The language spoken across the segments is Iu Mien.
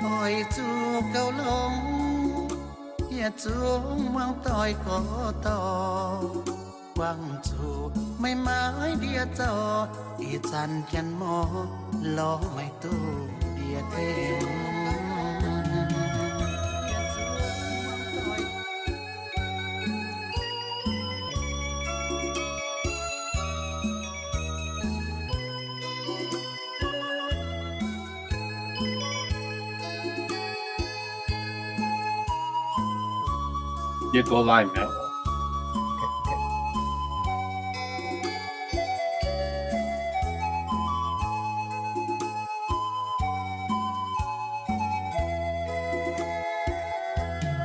Oix zuqc gauh longx, yietc zungv muangx doic gorx dorh, buangh zuqc meih maaiz ndie zorc, ih zanc janx-morc lorz meih duqv ndie-tengx. Yie go live mi'aqv.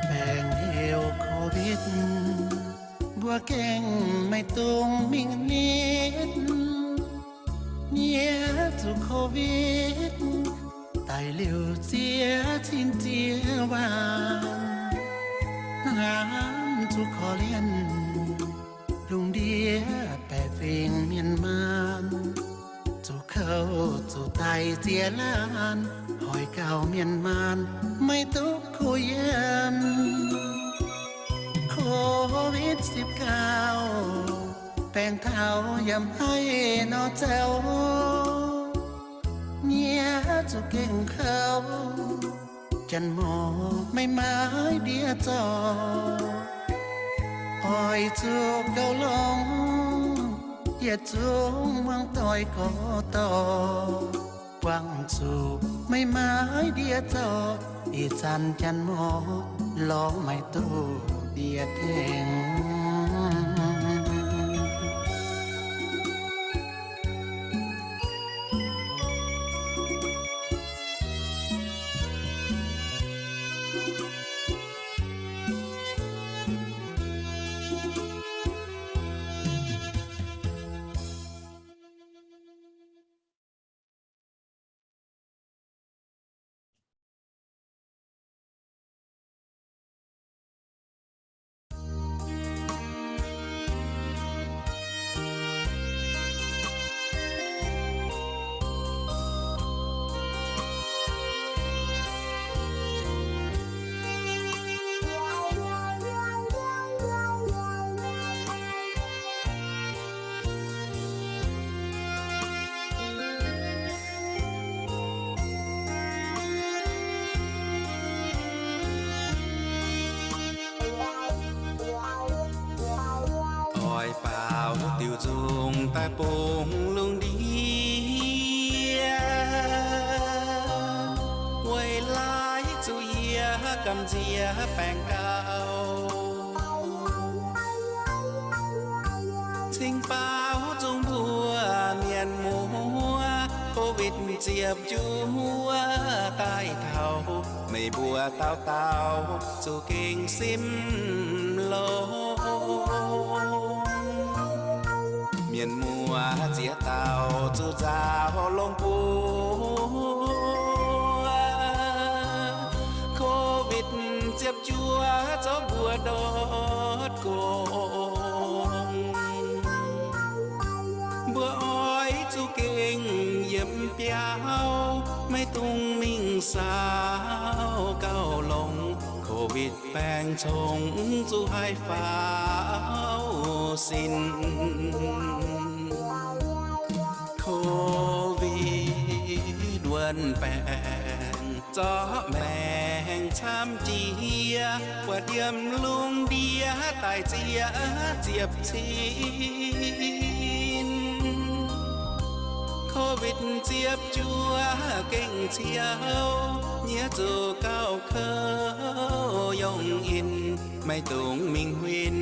Baengc heuc Covid, mbuo gengh maiv dungx mingh nitv. Nyiex zuqc Covid daic liuz ziex cin ziex waanc, hnamv zuqc korv-lienh lungh ndiev baeqc fingx mienh maanh, zuqc kouv zuqc daic ziex laanh, hoic gauh mienh maanh maiv duqv kuh yiem. Covid ziepc gauh, baengc taux yaac maiv haih nor zoux, nyiex zuqc gengh kouv, janx-morc meih maaiz ndie zorc. Oix zuqc gauh longx, yietc zungv muangx doic gorx dorh, buangh zuqc meih maaiz ndie zorc, ih zanc janx-morc lorz meih duqv ndie-tengx. Oix baaux diuc nzungh daaih bungx lungh ndiev, weic laaix zuqc yie gamh nziex baengc gauh. Cingx baaux zungh mbuo mienh muoz, Covid ziepc juov daaih taux, meih mbuo dauh dauh zuqc gengh simv longx. Mienh muoz ziex dauh zuqc nzaaux longx buov. Covid ziepc juov zorqv mbuo ndortv gong. Mbuo oix zuqc gengh yiem biauv, maiv dungx mingh saaux gauh longx. Covid baengc congx zuqc haih faaux sin. Covid wuonh baengc zorqv maengc camv jiex, buatc yiem lungh ndiev daaih ziex ziepc cin. Covid ziepc juov gengh ciouv, nyiex zuqc gauh kouv yongh in, maiv dungx mingh huin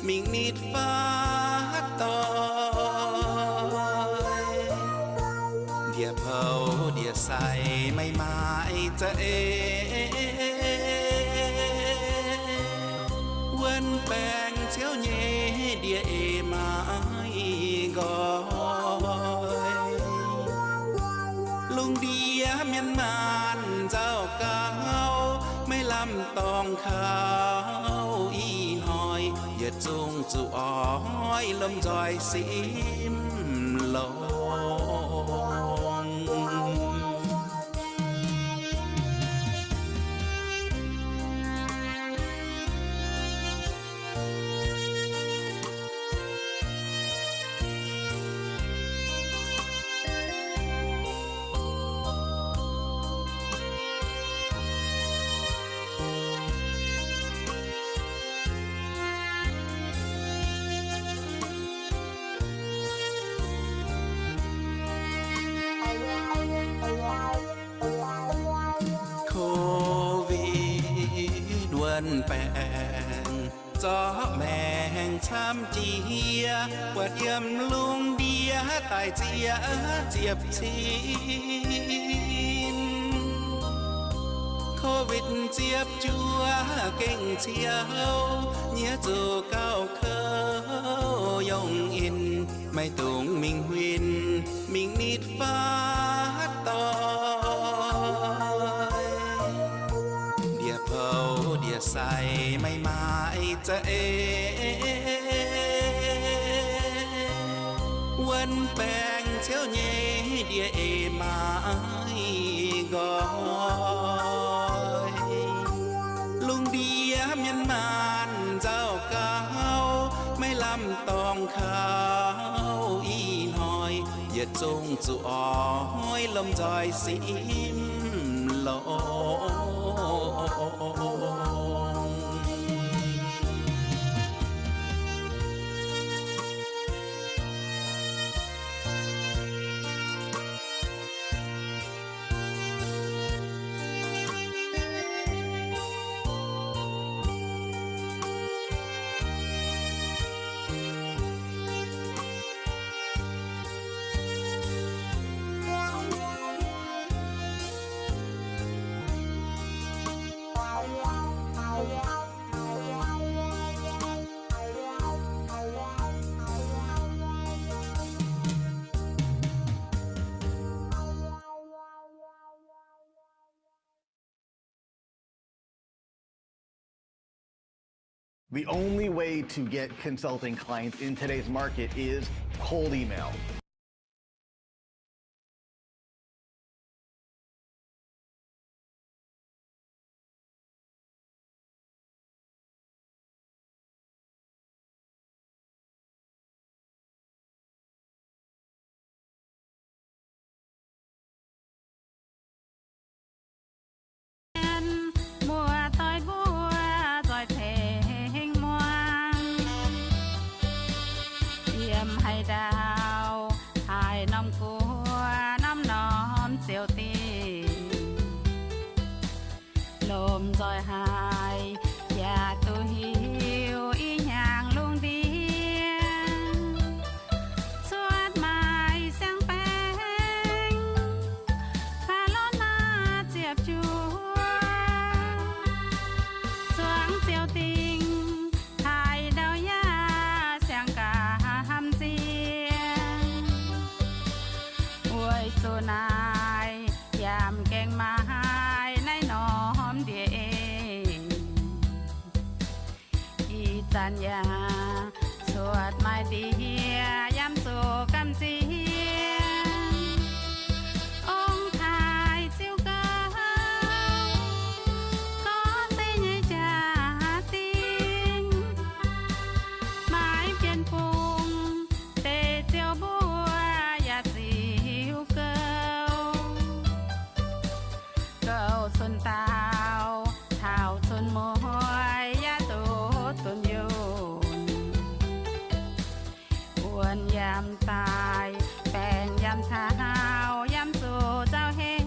mingh nitv fatv doic. Ndie-poux ndie-sai maiv maaih za'eix, wuonh baengc ciouv nyei ndie-eix maiv nqoi. Lungh ndiev mienh maanh nzauh gauh, maiv lamh dorngx kaux ih hnoi, yietc zungv zuqc oix lomh nzoih simv longx. Wuonv baengc zorqv maengc camv jiex, buatc yiem lungh ndiev daaih zieqv ziepc cin. Covid ziepc juov gengh ciouv, nyiev zuqc gauh kouv yongh in, maiv dungx mingh huin mingh nitv fatv doic. Ndie-poux ndie-sai maiv maaih za'eix, wuonv baengc ciouv nyei ndie-eix maiv nqoi. Lungh ndiev mienh maanh nzauh gauh, maiv lamh dorngx kaux ih hnoi, yietc zungv zuqc oix lomh nzoih simv longx. The only way to get consulting clients in today's market is cold email. Muoz-doic mbuo zoih tengx muangx, yiem haaix ndau, haaix norm guoqv, norm-norm ziouc dingh. Lomh nzoih haiz yaac duqv hiuv ih hnyangx lungh ndiev cuotv maaih siang-baeng, Corona ziepc juov, zuangx ziouc dingh, haaix ndau yaac siang-gaax hamh nziex. Weic zuqc naaiv yaac mv gaengh maaih naaiv norm ndie-eix, ih zanc yaac cuotv maaih ndie-eix yaac mv zuqc gamh nziex. Ong-taaix ziouc gouv, gorngv se nyei jaa-dingh, maiv bienh bung deix ziouc mbuo yaac ziouc gouv. Gouv cun daauh taux cun mueiz yaac duqv dunh yunh. Wuonv yaac mv daaih, baengc yaac mv taux, yaac mv zuqc nzauh heix,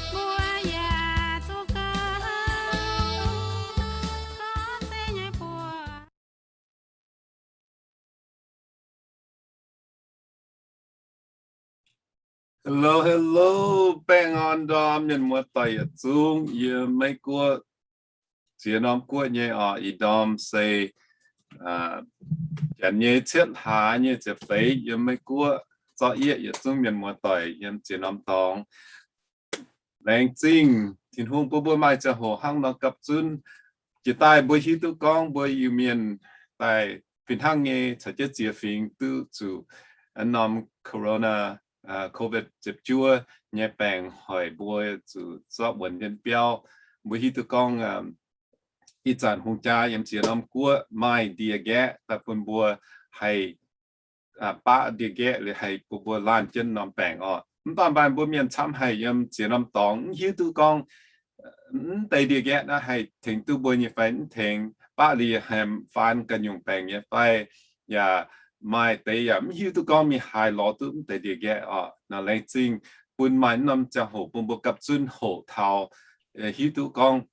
mbuo yaac zuqc gouv, gorngv se nyei buoz. Hello, hello, baengh orn ndorm mienh muoz-doic yietc zungv yiem Meiv Guoqv, ziex norm guoqv nyei oc. Ih ndorm se janx nyei cietv hlaax nyei ziepc feix yiem Meiv Guoqv. Zorqv yie yietc zungv mienh muoz-doic yiem ziex norm dorngx. Laengz zingh Tin-Hungh bun mbuo maaih ziangh hoc hnangv nor gapv zunv. Jiex daaih mbuo hiuv duqv gorngv mbuo Iu-Mienh daaih fih hnangv nyei caux jienv ziex fingx duqv zuqc norm corona, covid ziepc juov nyei baengc hoic mbuo zuqc zorqv wuonx jienv biauv. Mbuo hiuv duqv gorngv ih zanc hungh jaa yiem ziex norm guoqv maaih ndie-nqaeqv daaih bun mbuo haih baqv ndie-nqaeqv liuz haih bun mbuo laanh jienv norm baengc oc. Mv baac mbuo mienh camv haic yiem ziex norm dorngx mv hiuv duqv gorngv mv deix ndie-nqaeqv naaiv haih tengx duqv mbuo nyei fai mv tengx, baqv liuz haih faan ganh nyungc baengc nyei fai, yaac maaih deix yaac mv hiuv duqv gorngv mingh haaix lorz duqv mv deix ndie-nqaeqv oc. Nor laengz zingh bun maaih norm ziangh hoc bun mbuo gapv zunv hoqc taux hiuv duqv gorngv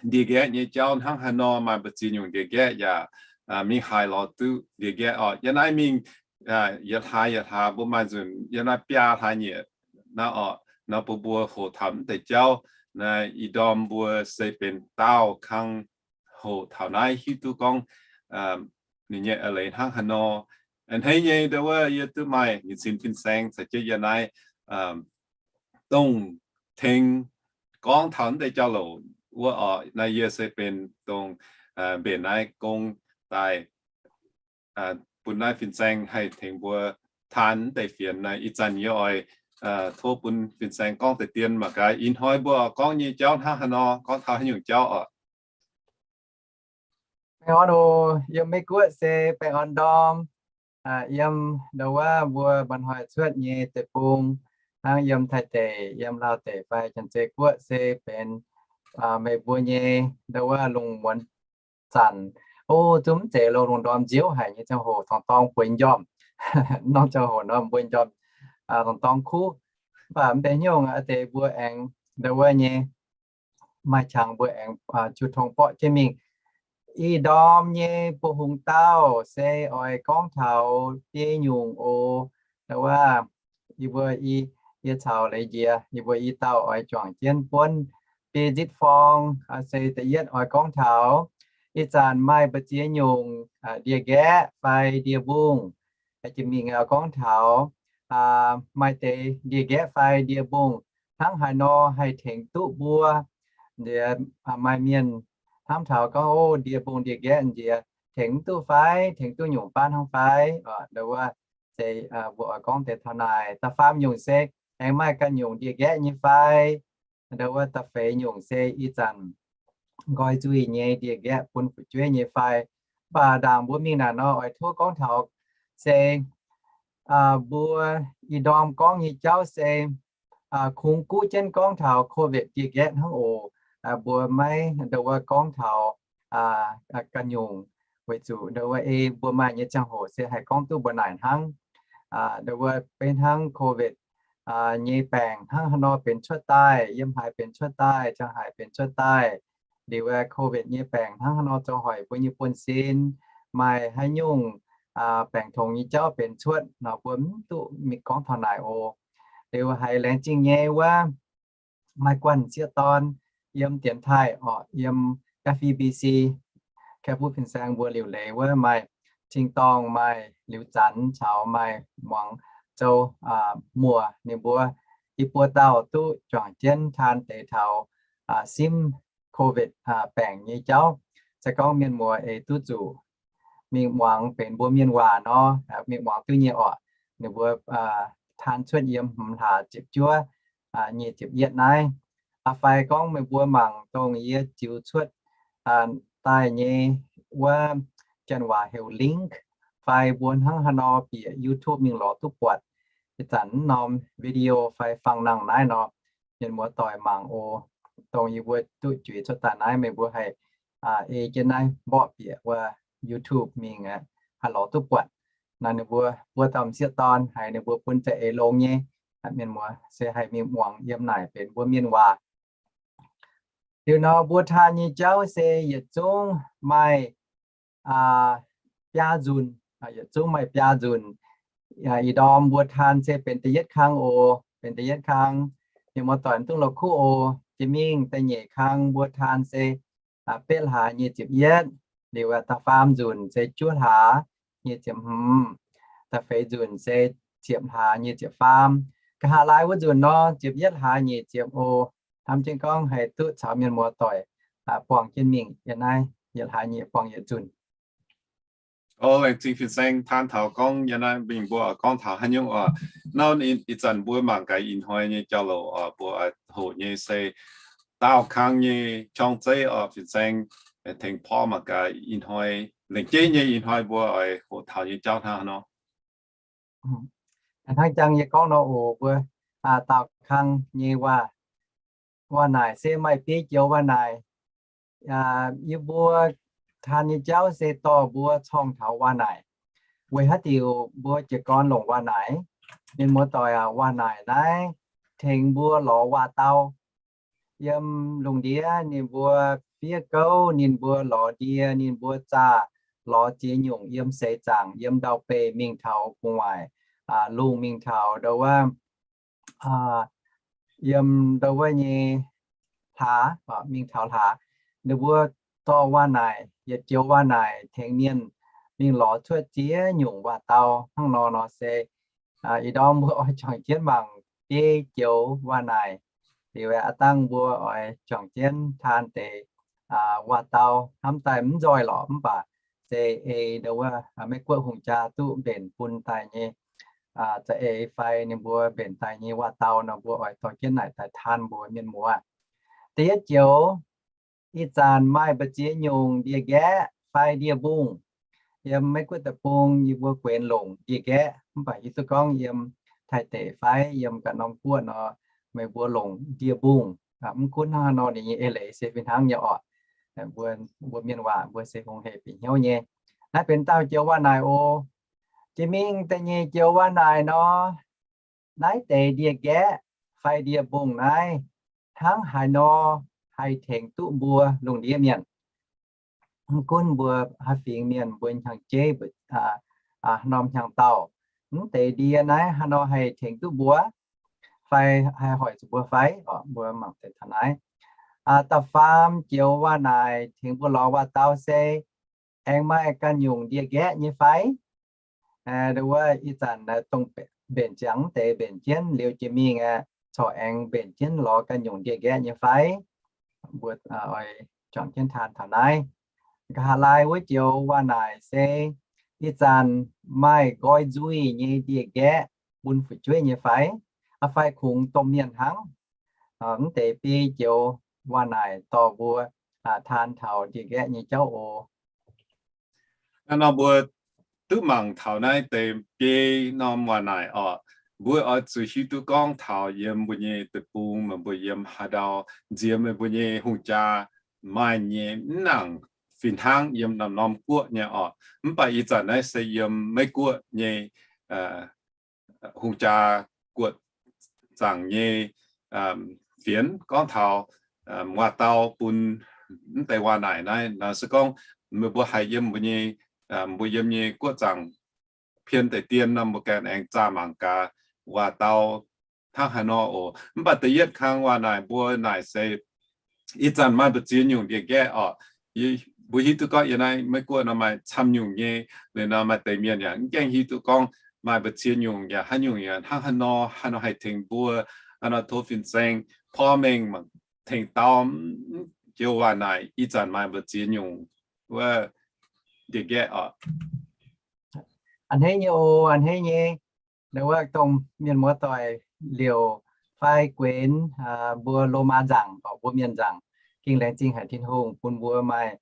ndie-nqaeqv nyei jauv hnangv haaix nor, maaih mbu'ziex nyungc ndie-nqaeqv yaac mingh haaix lorz duqv ndie-nqaeqv oc. Yiem naaiv mingh yietc hlaax yietc hlaax mbuo maaih nzunc, yiem naaiv biaa hlaax nyieqc naaiv oc, nor bun mbuo hoqc taux mv deix jauv. Naaiv ih ndorm mbuo se benx daauh kang hoqc taux naaiv, hiuv duqv gorngv ninh nyei eix leiz hnangv haaix nor. A'hneiv nyei ndo wuov yie duqv maaih nyei cin fin-saeng caux jienv yie naaiv dongh tengx gorngv taux mv deix jauv-louc wuov oc. Naaiv yie se benx dongh mbenc naaiv gong daaih bun naaiv fin-saeng haih tengx mbuo taan mv deix fienx. Naaiv ih zanc yie oix tov bun fin-saeng gorngv deix dien mangc gaax ih hnoi mbuo gorngv nyei jauv hnangv haaix nor, gorngv taux haaix nyungc jauv oc. Baengh orn oc, yiem Meiv Guoqv se baengh orn ndorm. Yiem ndo wuov mbuo mba'hnoi cuotv nyei deic-bung, hnangv yiem Taiv deic, yiem Laauv deic fai Janx-Zei Guoqv se benx meih mbuo nyei ndo wuov lungh muonz zanc. O, zungv mv zeiz lo lungh ndorm nziouv haic nyei ziangh hoc, dongh dorng bueix njormh. Norm ziangh hoc nor bueix njormh, dongh dorng kuv. Mv baac mv deix nyungc a'deix mbuo aengx ndo wuov nyei maaih qangx mbuo aengx jiu tong borqv jienv mingh. Ih ndorm nyei buo hungh dauh se oix gorngv taux biei nyungc oc. Ndo wuov yie mbuo, yie caux Leiz Njiec yie mbuo i dauh oix juangc jienv buonv biei nzitv forng, se da'yietv oix gorngv taux ih zanc maaih mbu'ziex nyungc ndie-nqaeqv fai ndie-mbungh. Jiex mingh oix gorngv taux maaih deix ndie-nqaeqv fai ndie-mbungh hnangv haaix nor haih tengx duqv mbuo. Nziex maaih mienh hnamv taux gorngv, o, ndie-mbungh ndie-nqaeqv nziex tengx duqv fai, tengx duqv nyungc baan hnangv fai. Ndo wuov se mbuo oix gorngv deix taux naaic. Da'faam nyungc se aengx maaih ganh nyungc ndie-nqaeqv nyei fai. Ndo wuov da'feix nyungc se ih zanc nqoi nzuih nyei ndie-nqaeqv bun fu'jueiv nyei fai. Mv baac ndaangc mbuo mingh naaic nor oix tov gorngv taux se mbuo ih ndorm gorngv nyei jauv se kungx guv jienv gorngv taux COVID ndie-nqaeqv hnangv oc. Mbuo maiv ndo wuov gorngv taux ganh nyungc, weic zuqc ndo wuov ei mbuo maaih nyei ziangh hoc se haih gorngv duqv mbuo naaic hnangv. Ndo wuov beiv hnangv COVID nyei baengc hnangv haaix nor benx cuotv daaih, yiem haaix benx cuotv daaih, ziangh haaix benx cuotv daaih, liuz COVID nyei baengc hnangv haaix nor zoux hoic mbuo nyei buonv-sin, maaih haaix nyungc baengc tongx nyei jauv benx cuotv nor, mbuo mv duqv mingh gorngv taux naaic oc. Liuz haiz laengz zingh nyei wuov maaih guanh sieqv dorn yiem dienx taaih orqc, yiem F E B C, Kaeqv Fuqv Fin-Saeng mbuo liuc leiz wuov maaih Cing-Dorngh, maaih Liuz Zanx caux maaih Muangx Zou, muoz ninh mbuo i buo dauh duqv juangc jienv taan deix taux simv COVID baengc nyei jauv. Se gorngv mienh muoz eix duqv zuqc mingh muangx benx mbuo mienh waac nor, mingh muangx duqv nyei orqc. Ninh mbuo taan cuotv yiem hmz hlaax ziepc juov, nyic ziepc yietv naaiv. Fai gorngv meih mbuo mangc dongh yie ziux cuotv daaih nyei wuov janx waac heuc link, fai mbuo hnangv haaix nor bieqc YouTube mingh lorz duqv buatc ih zanc norm video fai fang nangh naaiv nor, mienh muoz doic mangc oc. Dongh yie mbuo duqv juix cuotv daaih naaiv, meih mbuo haih ei jienv naaiv mborqv bieqc wuov YouTube mingh haih lorz duqv buatc. Naaiv ninh mbuo mbuo dauh m'sieqv dorn haiz ninh mbuo bun za'eix longx nyei. Mienh muoz se haih mingh muangx yiem naaic benx mbuo mienh waac. Liuz nor mbuo taan nyei jauv se yietc zungv maaih biaa nzunc, yietc zungv maaih biaa nzunc. Ih ndorm mbuo taan se benx da'yietv kang oc, benx da'yietv kang. Mienh muoz doic mv dungx la'kuqv oc. Jiex mingh da'nyeic kang mbuo taan se betv hlaax nyic ziepc yietv. Liuz da'faam nzunc se juov hlaax nyic ziepc hmz. Da'feix nzunc se ziepc hlaax nyic ziepc faam. Nqa'haav laai wuov nzunc nor, ziepc yietv hlaax nyic ziepc oc. Hnamv jienv gorngv haih duqv caux mienh muoz doic buangh jienv mingh yiem naaiv yietc hlaax nyic buangh yietc nzunc. O, laengz zingh fin-saeng taan taux gorngv yiem naaiv mingh mbuo gorngv taux haaix nyungc oc. Nor ih zanc mbuo mangc gaax ih hnoi nyei jauv-louc oc, mbuo hoqc nyei se daauh kang nyei qong-zeiv oc. Fin-saeng tengx porv mangc gaax ih hnoi, lengc jeiv nyei ih hnoi mbuo oix hoqc taux nyei jauv hnangv haaix nor. Hnangv jang yie gorngv nor oc, mbuo daauh kang nyei waac, waac naaic se maaih biei joux waac naaic. Yie mbuo taan nyei jauv se dorh mbuo corng taux waac naaic. Weic haaix diuc mbuo jiez gorn longc waac naaic? Mienh muoz doic aac, waac naaic naaiv tengx mbuo lorz waac-dau. Yiem lungh ndiev ninh mbuo fiev gouv, ninh mbuo lorz ndie, ninh mbuo zaah lorz ziex nyungc yiem seix zaangc, yiem ndau-beih mingh taux gu'nguaaic, lungh mingh taux ndau wuov, yiem ndau wuov nyei hlaax, mingh taux hlaax. Ninh mbuo dorh waac-naaic, yietc joux waac-naaic tengx mienh mingh lorz cuotv ziex nyungc waac-dau hnangv nor nor se ih ndorm mbuo oix juangc jienv mangc biei joux waac-naaic. Liuz aav dangh mbuo oix juangc jienv taan deix waac-dau hnamv daaih mv nzoih lorqc, mv baac se ei ndau wuov Meiv-Guoqv hungh jaa duqv mbenc bun daaih nyei za'eix fai ninh mbuo mbenc daaih nyei waac-dau nor, mbuo oix dorh jienv naaic daaih taan mbuox mienh muoz. Da'yietv joux, ih zanc maaih mbu'ziex nyungc ndie-nqaeqv fai ndie-mbungh yiem Meiv-Guoqv deic-bung yie mbuo guenx longc ndie-nqaeqv, mv baac hiuv duqv gorngv yiem Taiv deic fai yiem ganh norm guoqv nor, meih mbuo longc ndie-mbungh. Mv gunv hnangv haaix nor, ninh nyei eix leiz se fih hnangv nyei orqc. Mbuo mienh waac mbuo se hungh hec bieqc hnyouv nyei. Naaiv benx dauh joux waac-naaic oc. Jiex mingh da'nyeic joux waac-naaic nor, naaiv deix ndie-nqaeqv fai ndie-mbungh naaiv hnangv haaix nor haih tengx duqv mbuo lungh ndiev mienh. Mv gunv mbuo haaix fingx mienh, mbuo hnyangx-jeiv, norm hnyangx-daauh, mv deix ndie naaiv haaix nor haih tengx duqv mbuo, fai haih hoic zuqc mbuo fai? Mbuo mangc deix taux naaiv. Da'faam joux waac-naaic tengx mbuo lorz waac-dau se aengx maaih ganh nyungc ndie-nqaeqv nyei fai? Ndau wuov ih zanc dongh mbenc ziangx mv deix mbenc jienv liuz jiex mingh aeqv, corc aengx mbenc jienv lorz ganh nyungc ndie-nqaeqv nyei fai? Mbuo oix juangc jienv taan taux naaiv. Nqa'haav laai wuov joux waac-naaic se ih zanc maaih nqoi nzuih nyei ndie-nqaeqv bun fu'jueiv nyei fai? Fai kungx domh mienh hnangv? Mv deix biei joux waac-naaic dorh mbuo taan taux ndie-nqaeqv nyei jauv oc. Naaiv nor mbuo duqv mangc taux naaiv deix biei norm waac-naaic orqc. Mbuo oix zuqc hiuv duqv gorngv taux yiem mbuo nyei deic-bung, meih mbuo yiem haaix ndau nziex, meih mbuo nyei hungh jaa maaih nyei mv nangc fih hnangv yiem norm-norm guoqv nyei orqc. Mv baac ih zanc naaiv se yiem Meiv-Guoqv nyei hungh jaa guoqv zaangc nyei fienx gorngv taux waac-dau bun mv deix waac-naaic naaiv. Naaiv se gorngv meih mbuo haih yiem mbuo nyei, mbuo yiem nyei guoqv zaangc pien deix dien nor, mbuo ganh aengx zaah mangc gaax waac-dau hnangv haaix nor oc. Mv baac da'yietv kang waac-naaic mbuo naaic se ih zanc maaih mbu'ziex nyungc ndie-nqaeqv orqc. Mbuo hiuv duqv gorngv yiem naaiv Meiv-Guoqv nor maaih camv nyungc nyei, liuz nor maaih deix mienh yaac mv gaengh hiuv duqv gorngv maaih mbu'ziex nyungc yaac haaix nyungc yaac hnangv haaix nor, haaix nor haih tengx mbuo, haaix nor tov fin-saeng porv mengh mangc tengx dau joux waac-naaic ih zanc maaih mbu'ziex nyungc wuov ndie-nqaeqv orqc. A'hneiv nyei oc, a'hneiv nyei. Ndau wuov dongh mienh muoz-doic liouc fai guenx mbuo Lomaa nzaangc, mbuo mienh nzaangc, ging laengz zingh haic Tin-Hungh bun mbuo maaih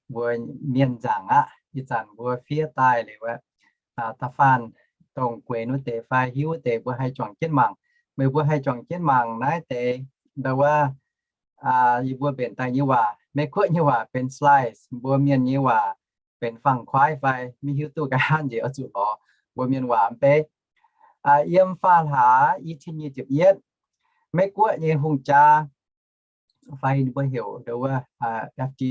mbuo mienh nzaangc aqv. Ih zanc mbuo fiev daaih liuz aqv, da'faanh dongh guenx wuov deix fai hiuv wuov deix mbuo haih juangc jienv mangc. Meih mbuo haih juangc jienv mangc naaiv deix, ndau wuov yie mbuo mbenc daaih nyei waac, Meiv-Guoqv nyei waac benx slides, mbuo mienh nyei waac benx fangx-kuaaiv fai maiv hiuv duqv, nqa'haav njiec oix zuqc lorz mbuo mienh waac mv bei. Yiem faam hlaax i cin nyic ziepc yietv, Meiv-Guoqv nyei hungh jaa fai mbuo heuc ndau wuov F D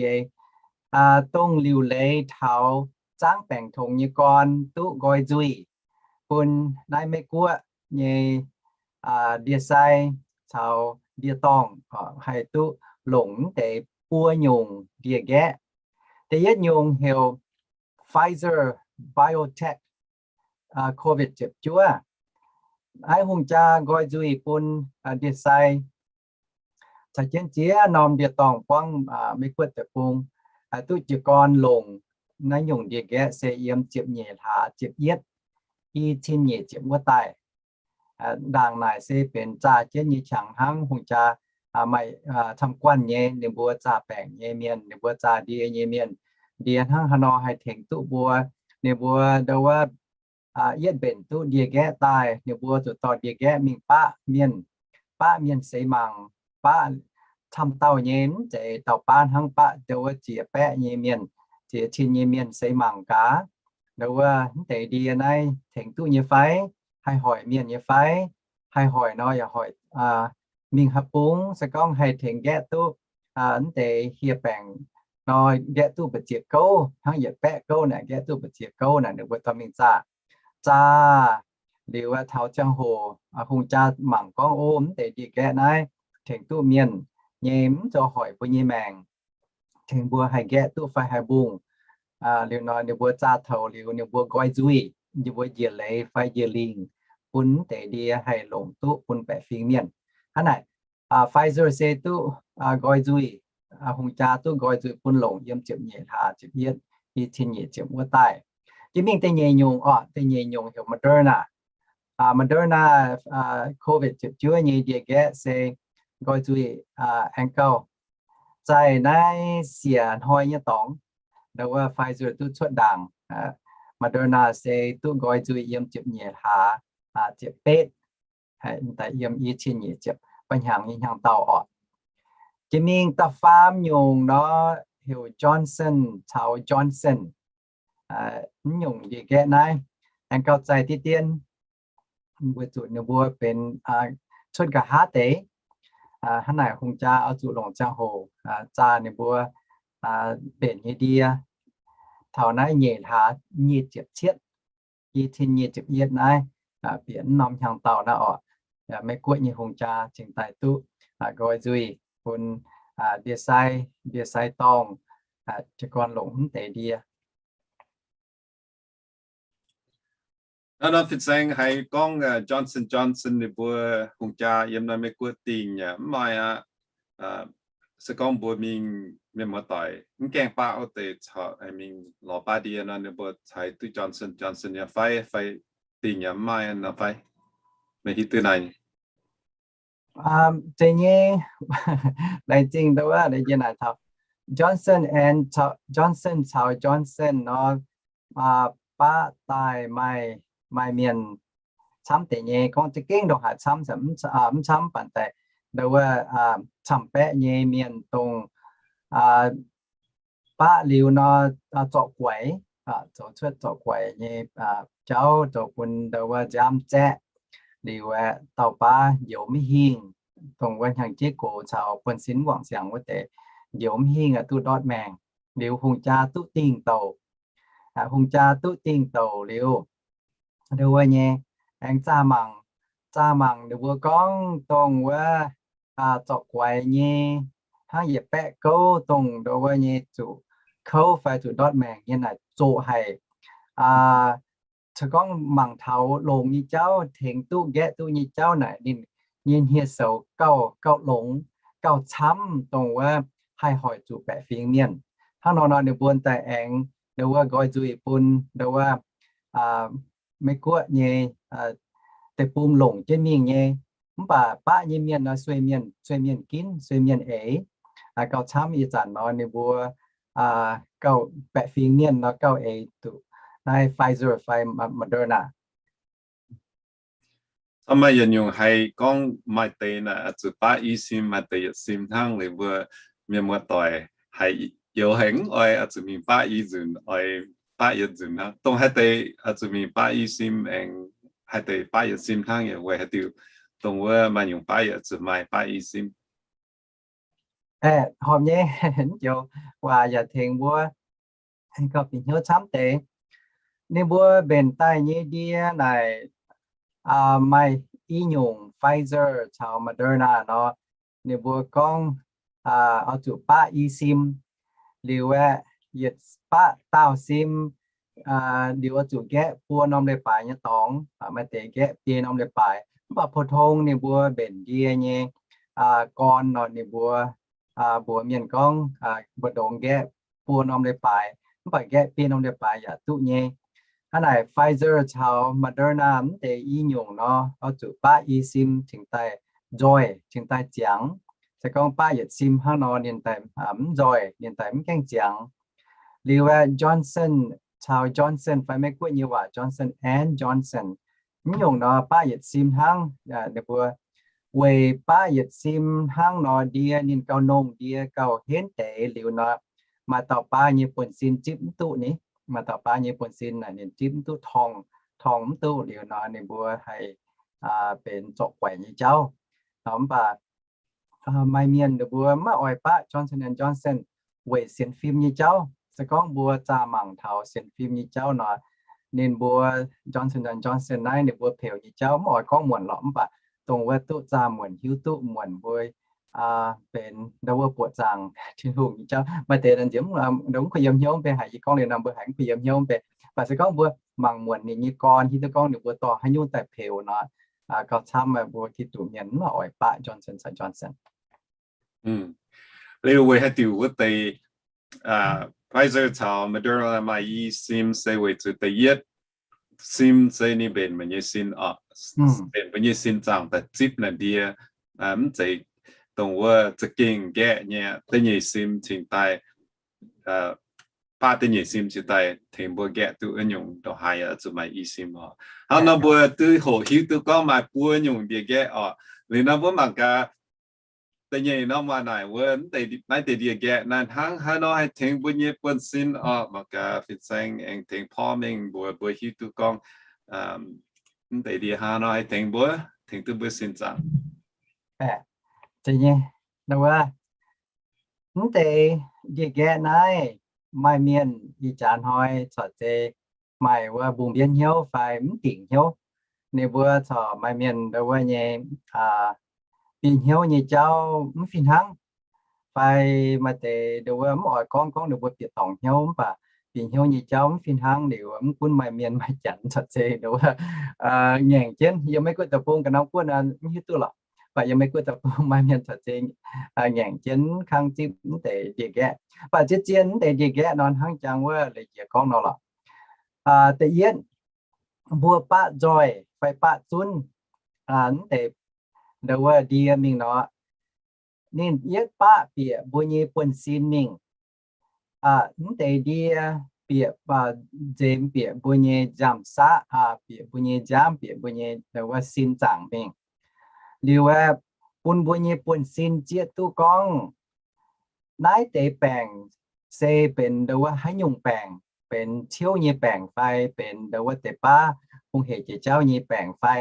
A, dongh liuc leiz taux zaangv baengc tongx nyei gorn duqv nqoi nzuih bun naaiv Meiv-Guoqv nyei ndie-sai caux ndie-dorngh haih duqv longc mv deix buo nyungc ndie-nqaeqv. Da'yietv nyungc heuc Pfizer BioNTech COVID ziepc juov. Naaiv hungh jaa nqoi nzuih bun ndie-sai caux jienv ziex norm ndie-dorngh buangv Meiv-Guoqv deic-bung duqv jiez gorn longc naaiv nyungc ndie-nqaeqv se yiem ziepc nyeic hlaax ziepc yietv, i cin nyeic ziepc wuov daaih. Ndaangc naaic se benx zaah jienv nyei qangx hnangv. Hungh jaa maaih camv-guanh nyei, ninh mbuo zaah baengc nyei mienh, ninh mbuo zaah ndie nyei mienh. Ndie hnangv haaix nor haih tengx duqv mbuo? Ninh mbuo ndau wuov yietv mbenc duqv ndie-nqaeqv daaih, ninh mbuo zuqc dorh ndie-nqaeqv mingh baqv mienh, baqv mienh seix mangc, baqv camv dauh nyei, mv zeiz dauh baav hnangv, baqv ndau wuov ziex baeqv nyei mienh, ziex cin nyei mienh seix mangc gaax. Ndau wuov mv deix ndie naaiv tengx duqv nyei fai? Haih hoic mienh nyei fai? Haih hoic nor yaac hoic mingh haaix bung? Se gorngv haih tengx nqaeqv duqv mv deix hieh baengc nor nqaeqv duqv mbu'ziex gouv, hnangv yietc baeqv gouv naaic nqaeqv duqv mbu'ziex gouv naaic ninh mbuo dorh mingh zaah. Zaah liuz taux ziangh hoc hungh jaa mangc gorngv, o, mv deix ndie-nqaeqv naaiv tengx duqv mienh nyei, mv zoux hoic mbuo nyei maengc, tengx mbuo haih nqaeqv duqv fai haih mbungh. Liuz nor ninh mbuo zaah toux liuz ninh mbuo nqoi nzuih, ninh mbuo njiec leiz fai njiec lingc bun mv deix ndie haih longc duqv bun baeqc fingx mienh. Hnangv naaic, Pfizer se duqv nqoi nzuih, hungh jaa duqv nqoi nzuih bun longc yiem ziepc nyeic hlaax ziepc yietv, i cin nyeic ziepc wuov daaih. Jiex mingh da'nyeic nyungc orqc, da'nyeic nyungc heuc Moderna. Moderna COVID ziepc juov nyei ndie-nqaeqv se nqoi nzuih aengx gauh zaih naaiv siec hnoi nyei dorngx, ndau wuov Pfizer duqv cuotv ndaangc. Moderna se duqv nqoi nzuih yiem ziepc nyeic hlaax ziepc betv, daaih yiem i cin nyeic ziepc, ba'hnyangx nyei hnyangx-daauh orqc. Jiex mingh da'faam nyungc nor heuc Johnson caux Johnson. Mv nyungc ndie-nqaeqv naaiv aengx gauh zaih diqv dien, weic zuqc ninh mbuo benx cuotv nqa'haav deix. Hnangv naaic hungh jaa oix zuqc longc ziangh hoc zaah ninh mbuo mbenc nyei ndie. Taux naaiv nyeic hlaax nyic ziepc cietv, i cin nyic ziepc yietv naaiv, bieqc mv norm hnyangx-daauh naaiv orqc, Meiv Guoqv nyei hungh jaa cingx daaih duqv nqoi nzuih bun ndie-sai, ndie-sai dorngh jiez gorn longc mv deix ndie. Naaiv norm fin-saeng haiz gorngv Johnson Johnson ninh mbuo hungh jaa yiem naaiv Meiv Guoqv dingh yaac mv maaih aqv. Se gorngv mbuo mingh mienh muoz-doic mv gaengh baav wuov deix corc mingh lorz baav ndie nor ninh mbuo caux duqv Johnson Johnson nyei fai, fai dingh yaac mv maaih nor fai? Meih hiuv duqv naaiv nyei? Zeiz nyei, laengz zingh ndau wuov, yie naaic taux Johnson and, Johnson caux Johnson nor, baav daaih maaih, maaih mienh camv deix nyei. Gorngv za'gengh ndongc haaix camv, mv camv baac daaih ndau wuov camv-baeqv nyei mienh dongh baav liuz nor zorqc guaix, zoux cuotv zorqc guaix nyei jauv zoux bun ndau wuov nziaamv zaeqv. Liuz aeqv, dauh baav njoux maiv hingh, dongh wuov hnyangx-jeiv gox caux buonv-sin mv wangc siangx wuov deix njoux maiv hingh aeqv, duqv ndortv maengc. Liuz hungh jaa duqv dingh douc, hungh jaa duqv dingh douc liuz, ndau wuov nyei aengx zaah mangc, zaah mangc ninh mbuo gorngv dongh wuov zorqc guaix nyei hnangv yietc baeqv gouv dongh ndau wuov nyei zuqc kouv fai zuqc ndortv maengc nyei naaic zoqc haic. Se gorngv mangc taux longx nyei jauv, tengx duqv nqaeqv duqv nyei jauv naaic ninh nyei hniev-soux gauh, gauh longx, gauh camv dongh wuov haih hoic zuqc baeqc fingx mienh. Hnangv nor nor ninh mbuo daaih aengx ndau wuov nqoi nzuih bun ndau wuov Meiv Guoqv nyei deic-bung longc jienv mingh nyei. Mv baac baqv nyei mienh nor sueih mienh, sueih mienh ginv, sueih mienh eix. Gauh camv ih zanc nor ninh mbuo gauh baeqc fingx mienh nor gauh eix duqv naaiv Pfizer fai Moderna. Camv maaih yietc nyungc haiz gorngv maaih deix naaic zuqc baqv i sim, maaih deix yietc sim hnangv. Liuz mbuo mienh muoz-doic haiz youz haic mv oix zuqc mingh baqv i nzunc, oix baqv yietc nzunc hnangv. Dongh haaix deix zuqc mingh baqv i sim aengx haaix deix baqv yietc sim hnangv, weic haaix diuc dongh wuov maaih nyungc baqv yietc zuqc maaih baqv i sim? Aeqv, horpc nyei, joux waac yaac tengx mbuo gauh bieqc hnyouv camv deix. Ninh mbuo mbenc daaih nyei ndie naaic maaih i nyungc Pfizer caux Moderna nor, ninh mbuo gorngv oix zuqc baqv i sim. Liuz aeqv, yietc baqv dauh sim liuz oix zuqc nqaeqv buo norm leiz-baaix nyei dorngx, maaih deix nqaeqv biei norm leiz-baaix. Mv baac pou-tong ninh mbuo mbenc ndie nyei gorn nor ninh mbuo mbuox mienh gorngv mbu'ndongx nqaeqv buo norm leiz-baaix, mv baac nqaeqv biei norm leiz-baaix yaac duqv nyei. Hnangv naaic Pfizer caux Moderna mv deix i nyungc nor, oix zuqc baqv i sim cingx daaih nzoih, cingx daaih ziangx. Se gorngv baqv yietc sim hnangv nor ninh daaih mv nzoih, ninh daaih mv gaengh ziangx. Liuz aeqv, Johnson caux Johnson fai Meiv Guoqv nyei waac Johnson and Johnson, mv nyungc nor baqv yietc sim hnangv. Ninh mbuo weic baqv yietc sim hnangv nor ndie ninh gauh nongh, ndie gauh henv deix. Liuz nor maaih dauh baav nyei buonv-sin zipv mv duqv ni, maaih dauh baav nyei buonv-sin naaic ninh zipv mv duqv, torngv, torngv mv duqv. Liuz nor ninh mbuo haih benx zorqc guaix nyei jauv. Nor mv baac maaih mienh ninh mbuo maiv oix baqv Johnson and Johnson weic sienx fim nyei jauv. Se gorngv mbuo zaah mangc taux sienx fim nyei jauv nor, ninh mbuo Johnson and Johnson naaiv ninh mbuo peux nyei jauv mv oix gorngv muonc lorqc, mv baac dongh wuov duqv zaah muonc, hiuv duqv muonc mbuo benx ndau wuov buoqc zaangc Tin-Hungh nyei jauv. Maaih deix nziex mv kuh yiem hnyouv mv bei, haiz yie gorngv liuz nor mbuo haiz mv kuh yiem hnyouv mv bei. Mv baac se gorngv mbuo mangc muonc ninh nyei gorn hiuv duqv gorngv ninh mbuo dorh haaix nyungc daaih peux nor, gauh camv mbuo Giduc mienh mv oix baqv Johnson and Johnson. Liuz weic haaix diuc wuov deix Pfizer caux Moderna maaih i sim se weic zuqc da'yietv sim se ninh mbenc mbuo nyei sin oc, mbenc mbuo nyei sin zaangc daaih zipv naaic ndie, mv zeiz dongh wuov za'gengh nqaeqv nyei. Da'nyeic sim cingx daaih, baqv da'nyeic sim cingx daaih tengx mbuo nqaeqv duqv wuov nyungc ndongc haaix yaac zuqc maaih i sim oc. Hnangv nor mbuo duqv hoqc hiuv duqv gorngv maaih buo nyungc ndie-nqaeqv oc. Liuz nor mbuo mangc gaax da'nyeic norm waac naaic wuov, mv deix, maiv deix ndie-nqaeqv naaiv hnangv haaix nor haih tengx mbuo nyei buonv-sin oc. Mangc gaax fin-saeng aengx tengx porv mengh mbuox mbuo hiuv duqv gorngv mv deix ndie hnangv haaix nor haih tengx mbuo, tengx duqv mbuo sin zaangc. Mv deix ndie-nqaeqv naaiv maaih mienh ih jaax hnoi corc zeiz maaih wuov mbungh mbienv hnyouv fai mv dingc hnyouv. Ninh mbuo corc maaih mienh ndau wuov nyei bieqc hnyouv nyei jauv mv fih hnangv, fai maaih deix ndau wuov mv oix gorngv gorngv ninh mbuo bieqc dorngc hnyouv mv baac bieqc hnyouv nyei jauv mv fih hnangv liuz, mv gunv maaih mienh maaih janx corc zeiz ndau wuov ngaengc jienv. Yiem Meiv Guoqv deic-bung ga'naaiv guoqv mv hiuv duqv lorqc, mv baac yiem Meiv Guoqv deic-bung maaih mienh corc zeiz ngaengc jienv kangv zipv mv deix ndie-nqaeqv. Mv baac zien-zien mv deix ndie-nqaeqv nor hnangv jangx wuov leiz-jiex gorngv nor lorqc. Da'yietv, mbuo baqv nzoih fai baqv zunv mv deix ndau wuov ndie mingh nor, ninh yietv baqv bieqc mbuo nyei buonv-sin mingh. Mv deix ndie bieqc, nzemx bieqc mbuo nyei nziaamv-saqv, bieqc mbuo nyei nziaamv, bieqc mbuo nyei ndau wuov sin zaangc mingh. Liuz aeqv, bun mbuo nyei buonv-sin zieqv duqv gorngv naaiv deix baengc se benx ndau wuov haaix nyungc baengc, benx ciouv nyei baengc fai benx ndau wuov deix baav hungh hec jiex jauv nyei baengc fai.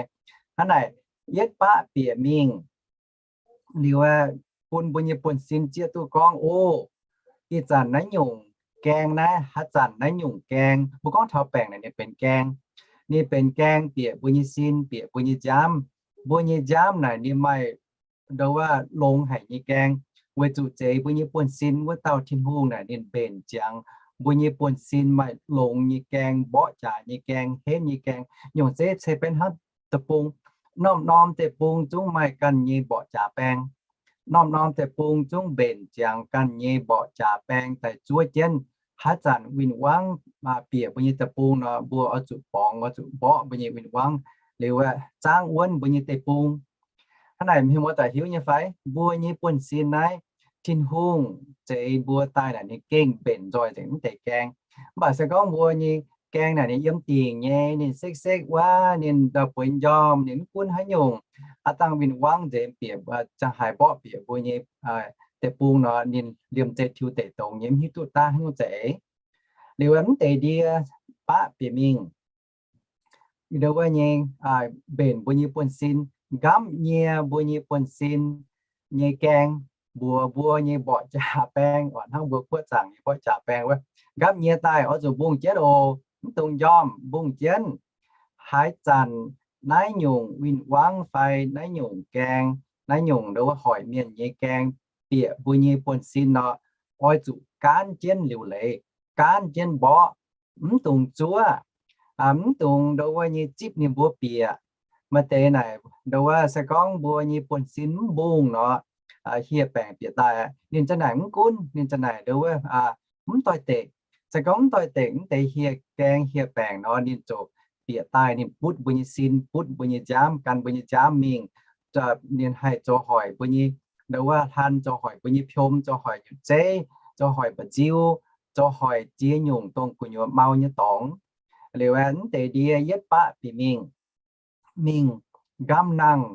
Hnangv naaic yietv baqv bieqc mingh liuz aeqv, bun mbuo nyei buonv-sin zieqv duqv gorngv, o, ih zanc naaiv nyungc gaeng naaiv, haaix zanc naaiv nyungc gaeng, mbuo gorngv taux baengc naaic ninh benx gaeng. Ninh benx gaeng bieqc mbuo nyei sin, bieqc mbuo nyei nziaamv. Mbuo nyei nziaamv naaic ninh maaih ndau wuov longx haic nyei gaeng, weic zuqc zeiz mbuo nyei buonv-sin wuov dauh Tin-Hungh naaic ninh mbenc ziangx mbuo nyei buonv-sin maaih longx nyei gaeng, mborqv jaax nyei gaeng, henv nyei gaeng. Nyungc zeiv ceix benx hnangv deic-bung. Norm-norm deic-bung zungv maaih ganh nyei mborqv jaax baeng. Norm-norm deic-bung zungv mbenc ziangx ganh nyei mborqv jaax baeng daaih zuov jienv. Haaix zanc win-wangv bieqc mbuo nyei deic-bung nor, mbuo oix zuqc borngz, oix zuqc mborqv mbuo nyei win-wangv liuz aeqv, zaangv wuonv mbuo nyei deic-bung. Hnangv naaic mienh muoz-doic hiuv nyei fai? Mbuo nyei buonv-sin naaiv, Tin-Hungh zeix mbuo daaih naaic ninh gengh mbenc nzoih nzengc mv deix gaeng. Mv baac se gorngv mbuo nyei gaeng naaic ninh yiem dingc nyei, ninh sekv-sekv wuov, ninh ndau bueix njormh, ninh mv gunv haaix nyungc, aav dangh win-wangv nzemx bieqc, ziangh haaix mborqv bieqc mbuo nyei deic-bung nor, ninh liemh zeih tiux deic dongz nyei, mv hiuv duqv daav haaix nyungc za'eix. Liuz mv deix ndie baqv bieqc mingh, ndau wuov nyei, mbenc mbuo nyei buonv-sin, nqamv nyie mbuo nyei buonv-sin nyei gaeng, mbuox mbuo nyei mborqv jaax baeng, hnangv mbuo guoqv zaangc nyei mborqv jaax baeng wuov, nqamv nyie daaih oix zuqc mbungh jienv oc. Mv dungx njormh, mbungh jienv. Haaix zanc naaiv nyungc win-wangv fai naaiv nyungc gaeng, naaiv nyungc ndau wuov hoic mienh nyei gaeng bieqc mbuo nyei buonv-sin nor, oix zuqc gaanv jienv liuc leiz, gaanv jienv mborqv, mv dungx zuov, mv dungx ndau wuov nyei zipv ninh mbuo bieqc. Maaih deix naaic ndau wuov se gorngv mbuo nyei buonv-sin mv mbungh nor, hieh baengc bieqc daaih, ninh za'naaic mv gunv, ninh za'naaic ndau wuov mv doix-dekc. Se gorngv mv doix-dekc, mv deix hieh gaeng hieh baengc nor, ninh ziouc bieqc daaih, ninh butv mbuo nyei sin, butv mbuo nyei nziaamv, gan mbuo nyei nziaamv mingh. Ninh haih zoux hoic mbuo nyei, ndau wuov hlan, zoux hoic mbuo nyei piom, zoux hoic nyutc zeiv, zoux hoic mba'nziu, zoux hoic ziex nyungc dongh gu'nyuoz mau nyei dorngx. Liuz aeqv, mv deix ndie yietv baqv bieqc mingh, mingh nqamv nangh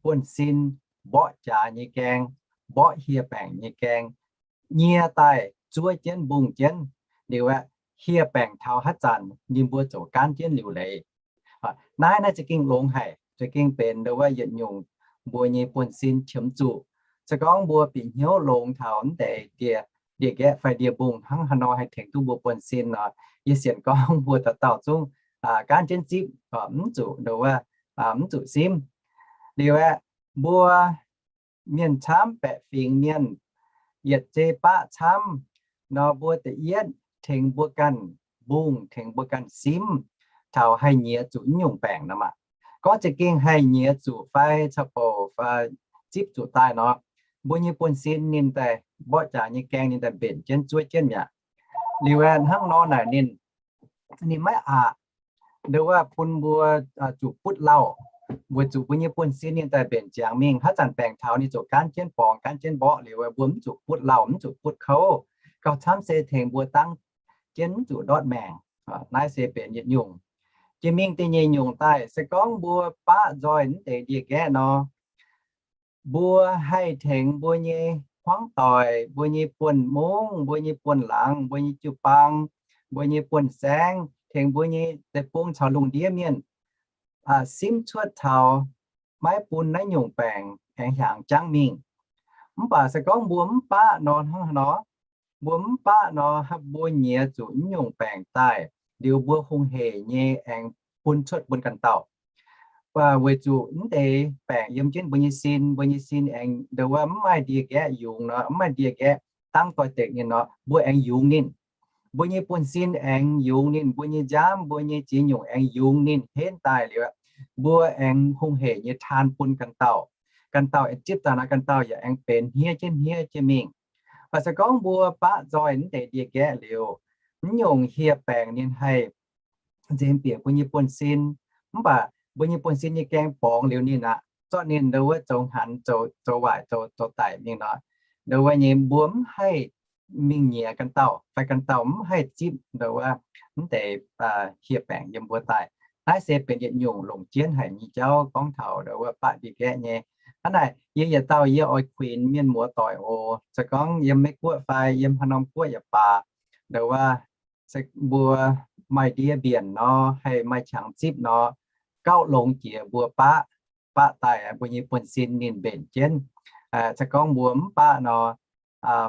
buonv-sin, mborqv jaax nyei gaeng, mborqv hieh baengc nyei gaeng, nyie daaih zuov jienv mbungh jienv. Liuz aeqv, hieh baengc taux haaix zanc ninh mbuo ziouc gaanv jienv liuc leiz. Naaiv naaiv za'gengh longx haic, za'gengh benx ndau wuov yietc nyungc mbuo nyei buonv-sin qiemx zuqc. Se gorngv mbuo bieqc hnyouv longx taux mv deix ndie, ndie-nqaeqv fai ndie-mbungh hnangv haaix nor haih tengx duqv mbuo buonv-sin nor, yie sienx gorngv mbuo dauh dauh zungv gaanv jienv zipv, mv zuqc ndo wuov, mv zuqc simv. Liuz aeqv, mbuo mienh camv baeqc fingx mienh, yietc zei baqv camv nor, mbuo da'yietv tengx mbuo ganh mbungh, tengx mbuo ganh simv taux haih nyiex zuqc naaiv nyungc baengc nor maah. Gorngv za'gengh haih nyiex zuqc fai caux bouc zipv zuqc daaih nor, mbuo nyei buonv-sin ninh daaih mborqv jaax nyei gaeng ninh daaih mbenc jienv zuov jienv mi'aqv. Liuz aeqv, hnangv nor naaic ninh, ninh maiv aqc ndo wuov bun mbuo zuqc butv lauh, weic zuqc mbuo nyei buonv-sin ninh daaih mbenc ziangx mingh. Haaix zanc baengc taux ninh ziouc gaanv jienv borngz, gaanv jienv mborqv liuz, mbuo mv zuqc butv lauh, mv zuqc butv kouv. Gauh camv se tengx mbuo dangv jienv mv zuqc ndortv maengc. Naaiv se benx yietc nyungc. Jiex mingh da'nyeic nyungc daaih, se gorngv mbuo baqv nzoih mv deix ndie-nqaeqv nor, mbuo haih tengx mbuo nyei hmuangv doic, mbuo nyei buonv-mungv, mbuo nyei buonv-laangz, mbuo nyei jiu-baang, mbuo nyei buonv-saengv, tengx mbuo nyei deic-bung caux lungh ndiev mienh simv cuotv taux maiv bun naaiv nyungc baengc aengx hiaangx jangv mingh. Mv baac se gorngv mbuo mv baqv nor hnangv haaix nor? Mbuo mv baqv nor, mbuo nyiex zuqc naaiv nyungc baengc daaih liuz, mbuo hungh heic nyei aengx bun cuotv bun ganh dauh. Weic zuqc mv deix baengc yiem jienv mbuo nyei sin, mbuo nyei sin aengx ndo wuov mv maaih ndie-nqaeqv yungz nor, mv maaih ndie-nqaeqv dangv doix-dekc ninh nor, mbuo aengx yungz ninh. Mbuo nyei buonv-sin aengx yungz ninh, mbuo nyei nziaamv, mbuo nyei ziex nyungc aengx yungz ninh henv daaih liuz, mbuo aengx hungh heic nyei taan bun ganh dauh. Ganh dauh aengx zipv daaih nor, ganh dauh yaac aengx benx hniev jienv hniev jienv mingh. Mv baac se gorngv mbuo baqv nzoih mv deix ndie-nqaeqv liuz, naaiv nyungc hieh baengc ninh haih nzemx bieqc mbuo nyei buonv-sin. Mv baac mbuo nyei buonv-sin nyei gaeng borngz liuz ninh aqv, zorqv ninh ndo wuov zoux hnaanx, zoux waaic, zoux daic mingh nor, ndo wuov nyei mbuo mv haih mingh nyiex ganh dauh, fai ganh dauh mv haih zipv ndo wuov mv deix hieh baengc yiem mbuo daaih. Naaiv se benx yietc nyungc longc jienv haic nyei jauv gorngv taux ndo wuov baqv ndie-nqaeqv nyei. Hnangv naaic yie yietc dauh yie oix kuinx mienh muoz doic oc. Se gorngv yiem Meiv-Guoqv fai yiem haaix norm guoqv yaac baac, ndo wuov mbuo maaih ndie mbienc nor, haih maaih qangx zipv nor, gauh longx jiex mbuo baqv, baqv daaih mbuo nyei buonv-sin ninh mbenc jienv. Se gorngv mbuo mv baqv nor,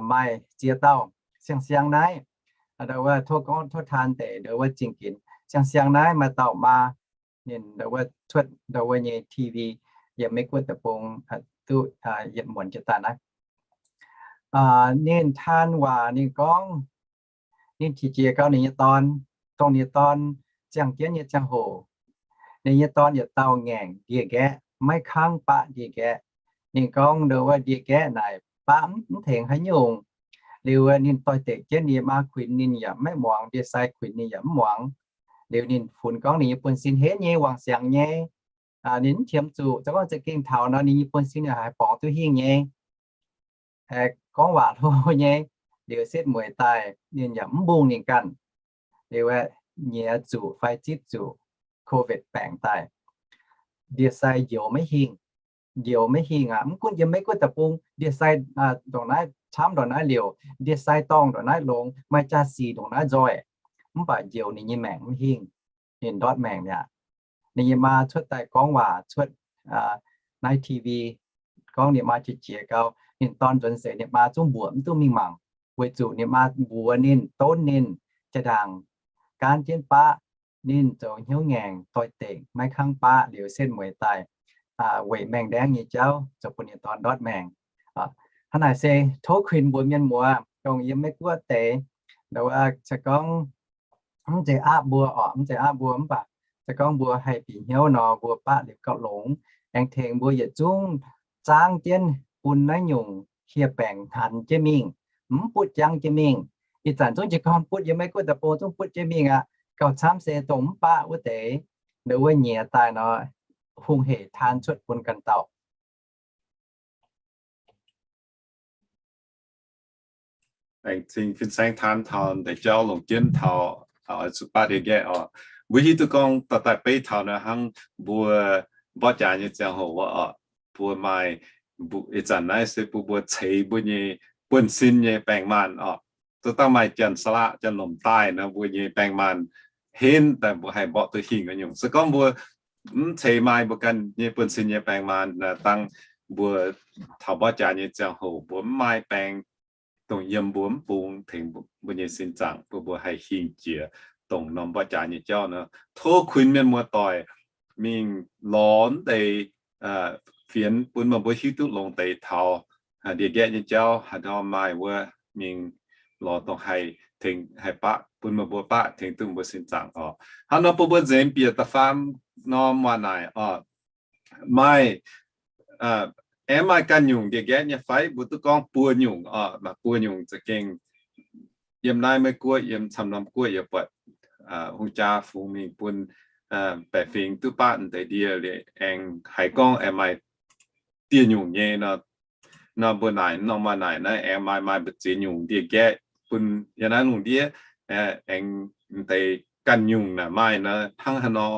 maaih ziex dauh siang-siang naaiv, ndo wuov tov gorngv tov taan deix ndo wuov zingh ginx, siang-siang naaiv maaih dauh maa, ninh ndo wuov cuotv ndo wuov nyei T V yiem Meiv-Guoqv deic-bung duqv yietc muonz jiez daaih naaiv. Ninh taan waac ninh gorngv, ninh qiex jiez gau ninh nyei dorn, dongh ninh nyei dorn ziangh jienv nyei ziangh hoc, ninh nyei dorn yietc dauh ngaengc ndie-nqaeqv, maiv kangv baqv ndie-nqaeqv. Ninh gorngv ndo wuov ndie-nqaeqv naaic baqv mv tengx haaix nyungc. Liuz ninh doix-dekc jienv ninh nyei maa kuinx ninh yaac maiv muangx, ndie-sai kuinx ninh yaac mv muangx. Liuz ninh funx gorngv ninh nyei buonv-sin henv nyei, wangc siangx nyei. Ninh mv qiemx zuqc, se gorngv za'gengh taux nor ninh nyei buonv-sin yaac haih borngz duqv hingh nyei. Gorngv waac hlo nyei. Liuz setv mueiz daaih ninh yaac mv mbungh ninh ganh. Liuz nyiex zuqc fai zipv zuqc COVID baengc daaih, ndie-sai njoux maiv hingh. Njoux maiv hingh aqv. Mv gunv yiem Meiv-Guoqv deic-bung ndie-sai ndongc naaiv camv ndongc naaiv liouc, ndie-sai dorngh ndongc naaiv longx, maaih jaa-sic ndongc naaiv nzoih, mv baac njoux ninh nyei maengc mv hingh. Ninh ndortv maengc mi'aqv. Ninh nyei maa cuotv daaih gorngv waac cuotv naaiv T V gorngv ninh maa qiex jiez gau. Ninh dorn nzuonx seix ninh maa zungv mbuoqc mv duqv mingh mangc, weic zuqc ninh maa mbuox ninh, donv ninh, jaa-ndaangc gaanv jienv baqv. Ninh zoux hnyouv ngaengc doix-dekc maiv kangv baqv liuz setv mueiz daaih weic maengh ndaengv nyei jauv zoux bun ninh dorn ndortv maengc. Hnangv naaic se tov kuinx mbuox mienh muoz dongh yiem Meiv-Guoqv deix, ndo wuov se gorngv mv zeiz aapv mbuo oc, mv zeiz aapv mbuo mv baac se gorngv mbuo haih bieqc hnyouv nor mbuo baqv liuz gauh longx, aengx tengx mbuo yietc zungv zaangv jienv bun naaiv nyungc hieh baengc hanx jienv mingh, mv butv jangv jienv mingh. Ih zanc zungv jiez gorn butv yiem Meiv-Guoqv deic-bung zungv butv jienv mingh aqv. Gauh camv se dongh mv baqv wuov deix, ndo wuov nyiex daaih nor, hungh heic taan cuotv bun ganh dauh. Aengx cing fin-saeng taan taux deix jauv longc jienv taux zuqc baqv ndie-nqaeqv oc. Mbuo hiuv duqv gorngv dorh daaih beiv taux naaiv hnangv mbuo mborqv jaax nyei ziangh hoc wuov oc, mbuo maaih, ih zanc naaiv se bun mbuo ceix mbuo nyei buonv-sin nyei baengh maanh oc. Zoux dangh maaih janx-salaqv janx-lomc daaih nor, mbuo nyei baengh maanh henv daaih mbuo haih mborqv duqv hingh nyungc. Se gorngv mbuo mv ceix maaih mbuo ganh nyei buonv-sin nyei baengh maanh dangh mbuo taux mborqv jaax nyei ziangh hoc mbuo mv maaih baeng, dongh yiem mbuo mv bung tengx mbuo nyei sin zaangc, bun mbuo haih hingh jiex dongh norm mborqv jaax nyei jauv nor. Tov kuinx mienh muoz-doic mingh lorz deix fienx bun meih mbuo hiuv duqv longx deix taux ndie-nqaeqv nyei jauv. Haaix ndau maaih wuov mingh lorz dongh haih tengx, haih baqv, bun meih mbuo baqv tengx duqv mbuo sin zaangc oc. Hnangv nor bun mbuo nzemx bieqc da'faam norm waac naaic oc. Maaih, aengx maaih ganh nyungc ndie-nqaeqv nyei fai? Mbuo duqv gorngv buo nyungc oc. Maaih buo nyungc za'gengh yiem naaiv Meiv Guoqv, yiem camv norm guoqv yaac buatc hungh jaa fungx mingh bun baeqc fingx duqv baqv deix ndie liuz aengx haiz gorngv aengx maaih dieh nyungc nyei nor. Nor mbuo naaic norm waac naaic naaiv aengx maaih, maaih mbu'ziex nyungc ndie-nqaeqv bun yiem naaiv lungh ndiev aengx deix ganh nyungc naaic maaih nor. Hnangv haaix nor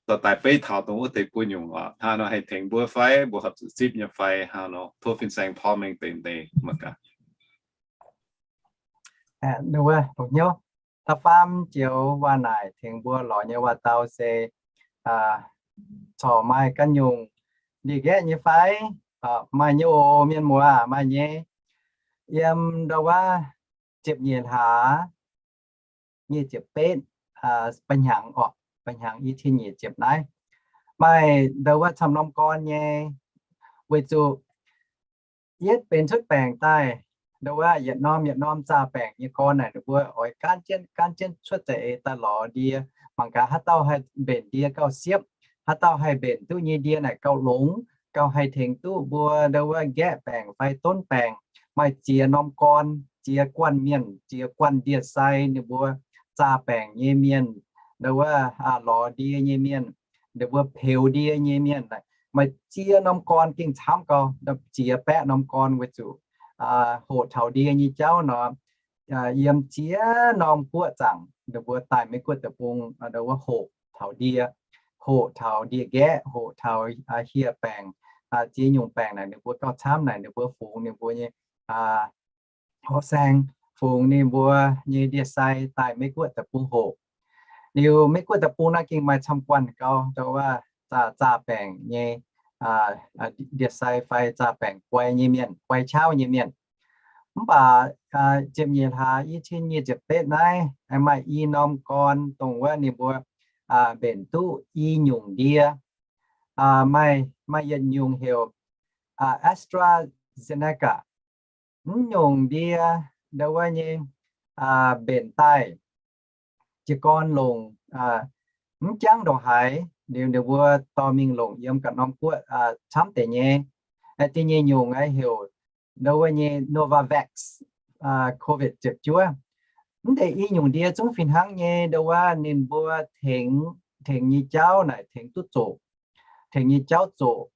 dorh daaih beiv taux dongh wuov deix buo nyungc oc. Hnangv haaix nor haih tengx mbuo fai? Mbuo horpc zuqc zipv nyei fai? Hnangv haaix nor? Tov fin-saeng porv mengh deix deix mangc gaax. Da'faam joux waac naaic tengx mbuo lorz nyei waac-dau se corc maaih ganh nyungc ndie-nqaeqv nyei fai? Maaih nyei oc, mienh muoz, maaih nyei. Yiem ndau wuov ziepc nyeic hlaax nyic ziepc betv, ba'hnyangx oc, ba'hnyangx i cin nyic ziepc naaiv, maaih ndau wuov camv norm gorn nyei, weic zuqc yietv benx cuotv baengc daaih, ndau wuov yietc norm yietc norm zaah baengc nyei gorn naaic, ninh mbuo oix gaanv jienv gaanv jienv cuotv za'eix daaih lorz ndie. Mangc gaax haaix dauh haih mbenc ndie gauh siepv, haaix dauh haih mbenc duqv nyei ndie naaic gauh longx, gauh haih tengx duqv mbuo ndau wuov nqaeqv baengc fai donv baengc. Maaih ziex norm gorn, ziex guanh mienh, ziex guanh ndie-sai ninh mbuo zaah baengc nyei mienh, ndau wuov lorz ndie nyei mienh, ninh mbuo peux ndie nyei mienh, maaih ziex norm gorn gengh camv gau, ziex baeqv norm gorn weic zuqc hoqc taux ndie nyei jauv nor, yiem ziex norm guoqv zaangc ninh mbuo daaih Meiv Guoqv deic-bung ndau wuov hoqc taux ndie, hoqc taux ndie-nqaeqv, hoqc taux hieh baengc, ziex nyungc baengc naaic ninh mbuo gauh camv naaic ninh mbuo fungx ninh mbuo nyei horqc saeng, fungx ninh mbuo nyei ndie-sai daaih Meiv Guoqv deic-bung hoqc. Liuz Meiv Guoqv deic-bung naaiv gengh maaih camv guanh gau, ndau wuov zaah, zaah baengc nyei ndie-sai fai zaah baengc guai nyei mienh, guai qauv nyei mienh. Mv baac ziepc nyeic hlaax i cin nyic ziepc betv naaiv maaih i norm gorn dongh wuov ninh mbuo mbenc duqv i nyungc ndie, maaih, maaih yietc nyungc heuc AstraZeneca. Mv nyungc ndie ndau wuov nyei mbenc daaih jiez gorn longc mv jangv ndongc haaix, liuz ninh mbuo dorh mingh longc yiem ganh norm guoqv camv deix nyei. Da'nyeic nyungc aeqv heuc ndau wuov nyei Novavax, COVID ziepc juov. Mv deix i nyungc ndie zungv fih hnangv nyei ndau wuov ninh mbuo tengx, tengx nyei jauv naaic tengx duqv zoqc, tengx nyei jauv zoqc.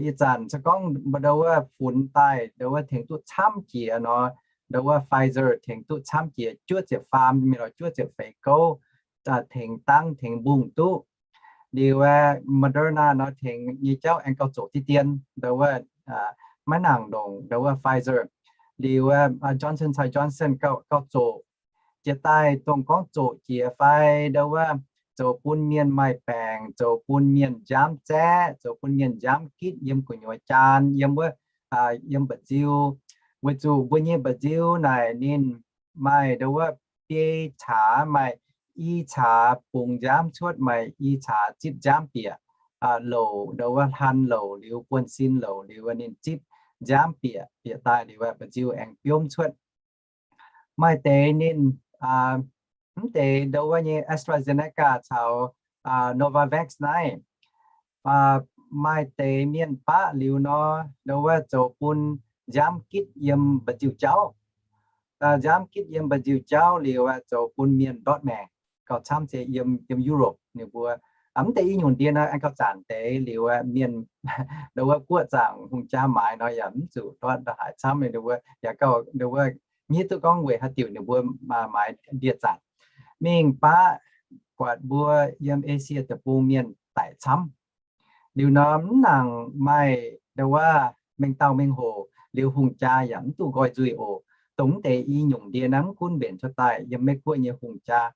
Ih zanc se gorngv ndau wuov funx daaih ndau wuov tengx duqv camv jiex nor, ndau wuov Pfizer tengx duqv camv jiex juov ziepc faam mingh lorz juov ziepc feix gouv, tengx dangv tengx mbungh duqv. Liuz Moderna nor tengx nyei jauv aengx gauh zoqc diqv dien, ndau wuov maiv nangc ndongc ndau wuov Pfizer. Liuz Johnson caux Johnson gauh, gauh zoqc. Jiex daaih dongh gorngv zoqc jiex fai ndau wuov zoux bun mienh maaih baengc, zoux bun mienh nziaamv zaeqv, zoux bun mienh nziaamv gitv yiem gu'nyuoz jaan, yiem wuov, yiem mba'nziu. Weic zuqc mbuo nyei mba'nziu naaic ninh maaih ndau wuov biei caax, maaih i caax bungx nziaamv cuotv, maaih i caax zipv nziaamv bieqc, louc ndau wuov hlan louc liuz buonv-sin louc liuz ninh zipv nziaamv bieqc, bieqc daaih liuz mba'nziu aengx biomv cuotv. Maaih deix ninh, mv deix ndau wuov nyei AstraZeneca caux Novavax naaiv, maaih deix mienh baqv liuz nor, ndau wuov zoux bun nziaamv gitv yiem mba'nziu jauv. Nziaamv gitv yiem mba'nziu jauv liuz zoux bun mienh ndortv maengc. Gauh camv se yiem, yiem Europe ninh mbuo, mv deix i nyungc ndie nor aengx gauh zanc deix liuz mienh, ndau wuov guoqv zaangc hungh jaa maaiz nor yaac mv zuqc ndortv ndongc haaix camv, ninh mbuo yaac gauh ndau wuov nyiv duqv gorngv weic haaix diuc ninh mbuo maaiz ndie-zanc. Mingh baqv buatc mbuo yiem Esie deic-bung mienh daic camv. Liuz nor mv nangc maaih ndau wuov mengh dauh mengh hoc, liuz hungh jaa yaac mv duqv nqoi nzuih oc. Dongh mv deix i nyungc ndie naaiv mv gunv mbenc cuotv daaih yiem Meiv Guoqv nyei hungh jaa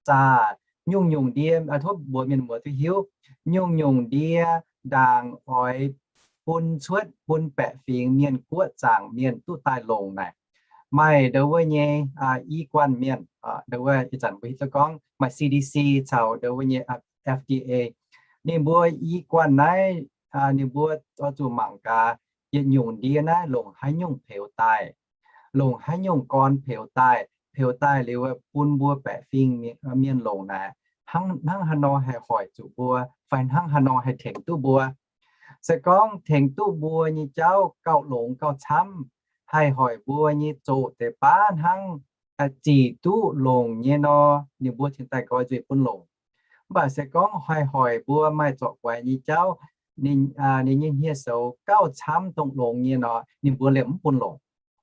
zaah nyungc-nyungc ndie, tov mbuox mienh muoz duqv hiuv, nyungc-nyungc ndie ndaangc oix bun cuotv bun baeqc fingx mienh guoqv zaangc mienh duqv daaih longc naaic. Maaih ndau wuov nyei i guanh mienh, ndau wuov ih zanc mbuo hiuv duqv gorngv maaih C D C caux ndau wuov nyei F D A. Ninh mbuo i guanh naaiv, ninh mbuo oix zuqc mangc gaax yietc nyungc ndie naaiv longc haaix nyungc peux daaih, longc haaix nyungc gorn peux daaih, peux daaih liuz bun mbuo baeqc fingx mienh longc naaic, hnangv haaix nor haih hoic zuqc mbuo, fai hnangv haaix nor haih tengx duqv mbuo. Se gorngv tengx duqv mbuo nyei jauv gauh longx gauh camv, haih hoic mbuo nyei zoqc deix baav hnangv zic duqv longc nyei nor, ninh mbuo cingx daaih nqoi nzuih bun longc. Mv baac se gorngv haih hoic mbuo maaih zorc guaix nyei jauv, ninh nyei hniev-soux gauh camv dongh longx nyei nor, ninh mbuo liemh mv bun longc.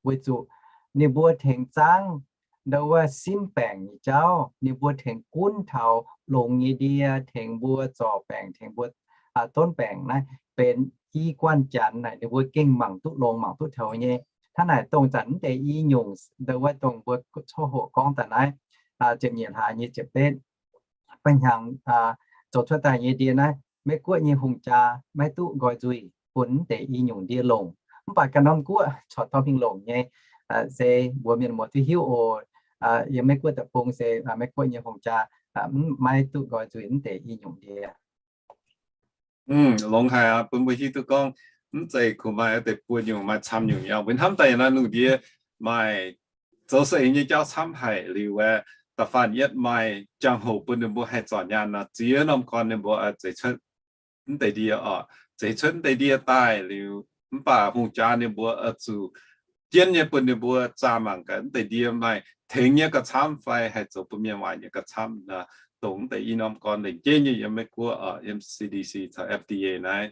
Weic zuqc ninh mbuo tengx zaangv ndau wuov simv baengc nyei jauv, ninh mbuo tengx gunv taux longx nyei ndie, tengx mbuo zorc baengc, tengx mbuo donv baengc naaiv benx i guanh janx naaic ninh mbuo gengh mangc duqv longx mangc duqv toux nyei. Hnangv naaic dongh zanc mv deix i nyungc ndau wuov dongh mbuo coqv hoqc gorngv daaih naaiv, ziepc nyeic hlaax nyei ziepc betv ba'hnyangx zoux cuotv daaih nyei ndie naaiv, Meiv Guoqv nyei hungh jaa maiv duqv nqoi nzuih bun mv deix i nyungc ndie longc. Mv baac ganh norm guoqv corc dorh mingh longc nyei, se mbuox mienh muoz duqv hiuv oc. Yiem Meiv Guoqv deic-bung se Meiv Guoqv nyei hungh jaa maiv duqv nqoi nzuih mv deix i nyungc ndie. Longx haic aqv, bun mbuo hiuv duqv gorngv mv zeiz kungx maaih deix buo nyungc, maaih camv nyungc nyei. Mbuo hnamv daaih naaiv lungh ndie maaih zoux seix nyei jauv camv haic liuz, da'faanh yietv maaih jangx-hoc bun ninh mbuo haih zorc nyaanh nor, ziex norm gorn ninh mbuo zeix cuotv mv deix ndie oc, zeix cuotv mv deix ndie daaih liuz, mv baac hungh jaa ninh mbuo oix zuqc jienv nyei bun ninh mbuo zaah mangc gaax mv deix ndie maaih tengx nyei gauh camv fai haih zoux bun mienh waaic nyei gauh camv nor. Dongh mv deix i norm gorn lengc jeiv nyei yiem Meiv Guoqv oc, yiem C D C caux F D A naaiv,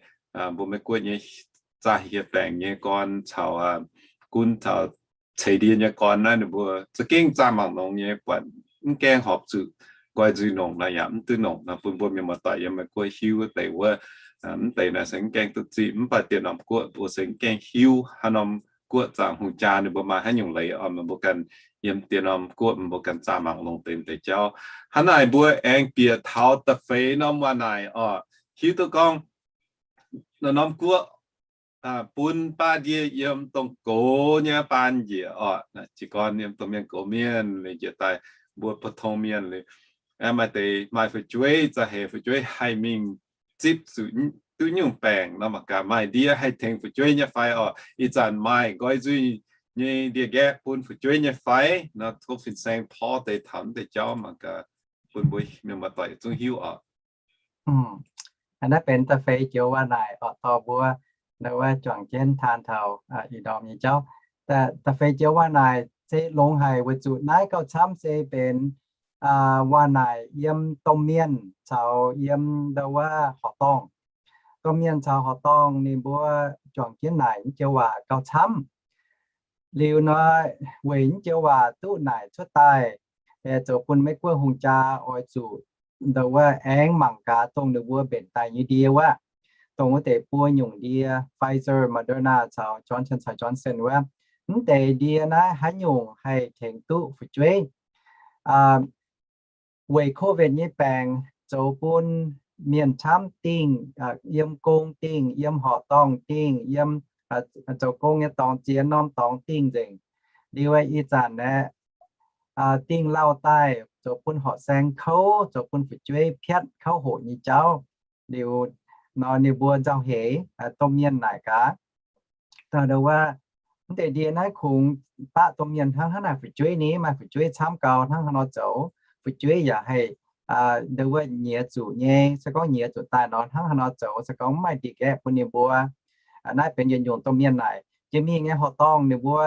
mbuo Meiv Guoqv nyei zaah hieh baengc nyei gorn caux gunv caux ceix ndie nyei gorn naaiv ninh mbuo za'gengh zaah mangc longx nyei, buatc mv gaengh horpc zuqc nqoi nzuih longc nor yaac mv duqv longc nor, bun mbuo mienh muoz-doic yiem Meiv Guoqv hiuv deix wuov, mv deix naaiv se mv gaengh duqv zipv. Mv baac dieh norm guoqv mbuo se mv gaengh hiuv haaix norm guoqv zaangc hungh jaa ninh mbuo maaih haaix nyungc leiz oc, meih mbuo ganh yiem dieh norm guoqv meih mbuo ganh zaah mangc longx deix deix jauv. Hnangv naaic mbuo aengx bieqc taux da'feix norm waac-naaic oc. Hiuv duqv gorngv norm guoqv bun baav ndie yiem dongh gox nyei baan njiec oc, jiez gorn yiem dongh mienh gox mienh liuz njiec daaih mbuo pou-tong mienh liuz, maaih deix maaih fu'jueiv za'heix fu'jueiv haih mingh zipv zuqc duqv nyungc baengc nor, mangc gaax maaih ndie haih tengx fu'jueiv nyei fai oc. Ih zanc maaih nqoi nzuih nyei ndie-nqaeqv bun fu'jueiv nyei fai nor, tov fin-saeng porv deix taux deix jauv mangc gaax bun mbuo mienh muoz-doic zungv hiuv oc. Naaiv benx da'feix joux waac-naaic oc, dorh mbuo ndau wuov juangc jienv taan taux ih ndorm nyei jauv. Da'feix joux waac-naaic se longx haic weic zuqc naaiv gauh camv se benx waac-naaic yiem domh mienh caux yiem ndau wuov horqc dorngh. Domh mienh caux horqc dorngh ninh mbuo juangc jienv naaic naaiv joux waac gauh camv. Liuz nor, weic naaiv joux waac duqv naaic cuotv daaih, zoux bun Meiv Guoqv hungh jaa oix zuqc ndau wuov aengx mangc gaax dongh ninh mbuo mbenc daaih nyei ndie wuov, dongh wuov deix buo nyungc ndie, Pfizer, Moderna caux Johnson caux Johnson wuov, mv deix ndie naaiv haaix nyungc haih tengx duqv fu'jueiv. Weic COVID nyei baengc zoux bun mienh camv dingh, yiem gong dingh, yiem horqc dorngh dingh, yiem zoux gong nyei dorngx, ziex norm dorngx dingh nzengc. Liuz ih zanc aeqv, dingh lauh daaih zoux bun horqc saeng kouv, zoux bun fu'jueiv piatv kouv hoqc nyei jauv. Liuz nor ninh mbuo nzauh heix, domh mienh naaic gaax, ndau wuov, mv deix ndie naaiv kungx baqv domh mienh hnangv, hnangv naaic fu'jueiv ni, maaih fu'jueiv camv gau hnangv haaix nor zoux. Fu'jueiv yaac haih ndau wuov nyiex zuqc nyei. Se gorngv nyiex zuqc daaih nor, hnangv haaix nor zoux, se gorngv mv maaih ndie-nqaeqv bun ninh mbuo. Naaiv benx yietc nyungc domh mienh naaic. Jiex mingh nyei horqc dorngh ninh mbuo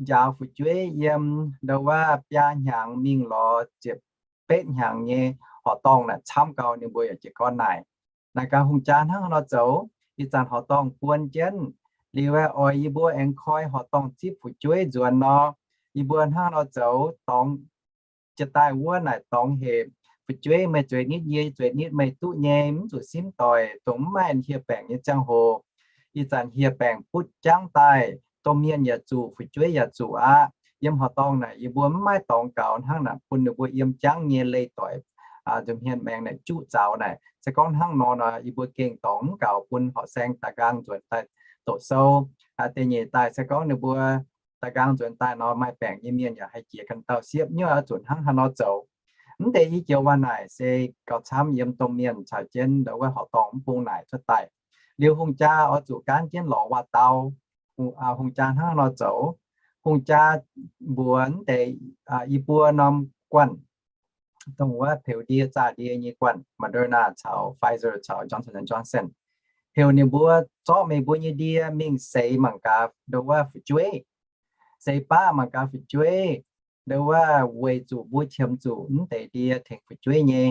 njaaux fu'jueiv yiem ndau wuov biaa hnyangx mingh lorz ziepc betv hnyangx nyei horqc dorngh naaic camv gau, ninh mbuo yaac jiez gorn naaic. Naaic gaax hungh jaa hnangv haaix nor zoux. Ih zanc horqc dorngh buon jienv, liuz oix yie mbuo aengx koi horqc dorngh zipv fu'jueiv nzuonx nor, yie mbuo hnangv haaix nor zoux dorngx jiex daaih wuov naaic dorngx hepc fu'jueiv, meih zueiz nitv yie, zueiz nitv meih duqv nyei, mv zuqc simv doic, dongh mv maaih hieh baengc nyei ziangh hoc. Ih zanc hieh baengc butv jangv daaih, domh mienh yaac zuqc, fu'jueiv yaac zuqc aqv. Yiem horqc dorngh naaic yie mbuo mv maaih dorngx gaux hnangv naaic bun ninh mbuo yiem jangv nyei leih doic nza'hmien maengx naaic juqv zaux naaic. Se gorngv hnangv nor nor, yie mbuo gengh dorngc mv gaux bun horqc saeng da'nqaang nzuonx daaih doqc sou. Da'nyeic daaih se gorngv ninh mbuo da'nqaang nzuonx daaih nor, maaih baengc nyei mienh yaac haih jiex ganh dauh siepv nyuoqc oix zuqc hnangv haaix nor zoux. Mv deix i joux waac naaic se gauh camv yiem domh mienh caux jienv ndau wuov horqc dorngh mv bung naaic cuotv daaih. Liuz hungh jaa oix zuqc gaanv jienv lorz waac-dau, hungh jaa hnangv haaix nor zoux. Hungh jaa mbuox mv deix i buo norm guanh, dongh wuov peux ndie zaah ndie nyei guanh, Moderna caux Pfizer caux Johnson and Johnson, heuc ninh mbuo zorqv meih mbuo nyei ndie mingh seix mangc gaax ndau wuov fu'jueiv, seix baqv mangc gaax fu'jueiv, ndau wuov weic zuqc mbuo qiemx zuqc mv deix ndie tengx fu'jueiv nyei.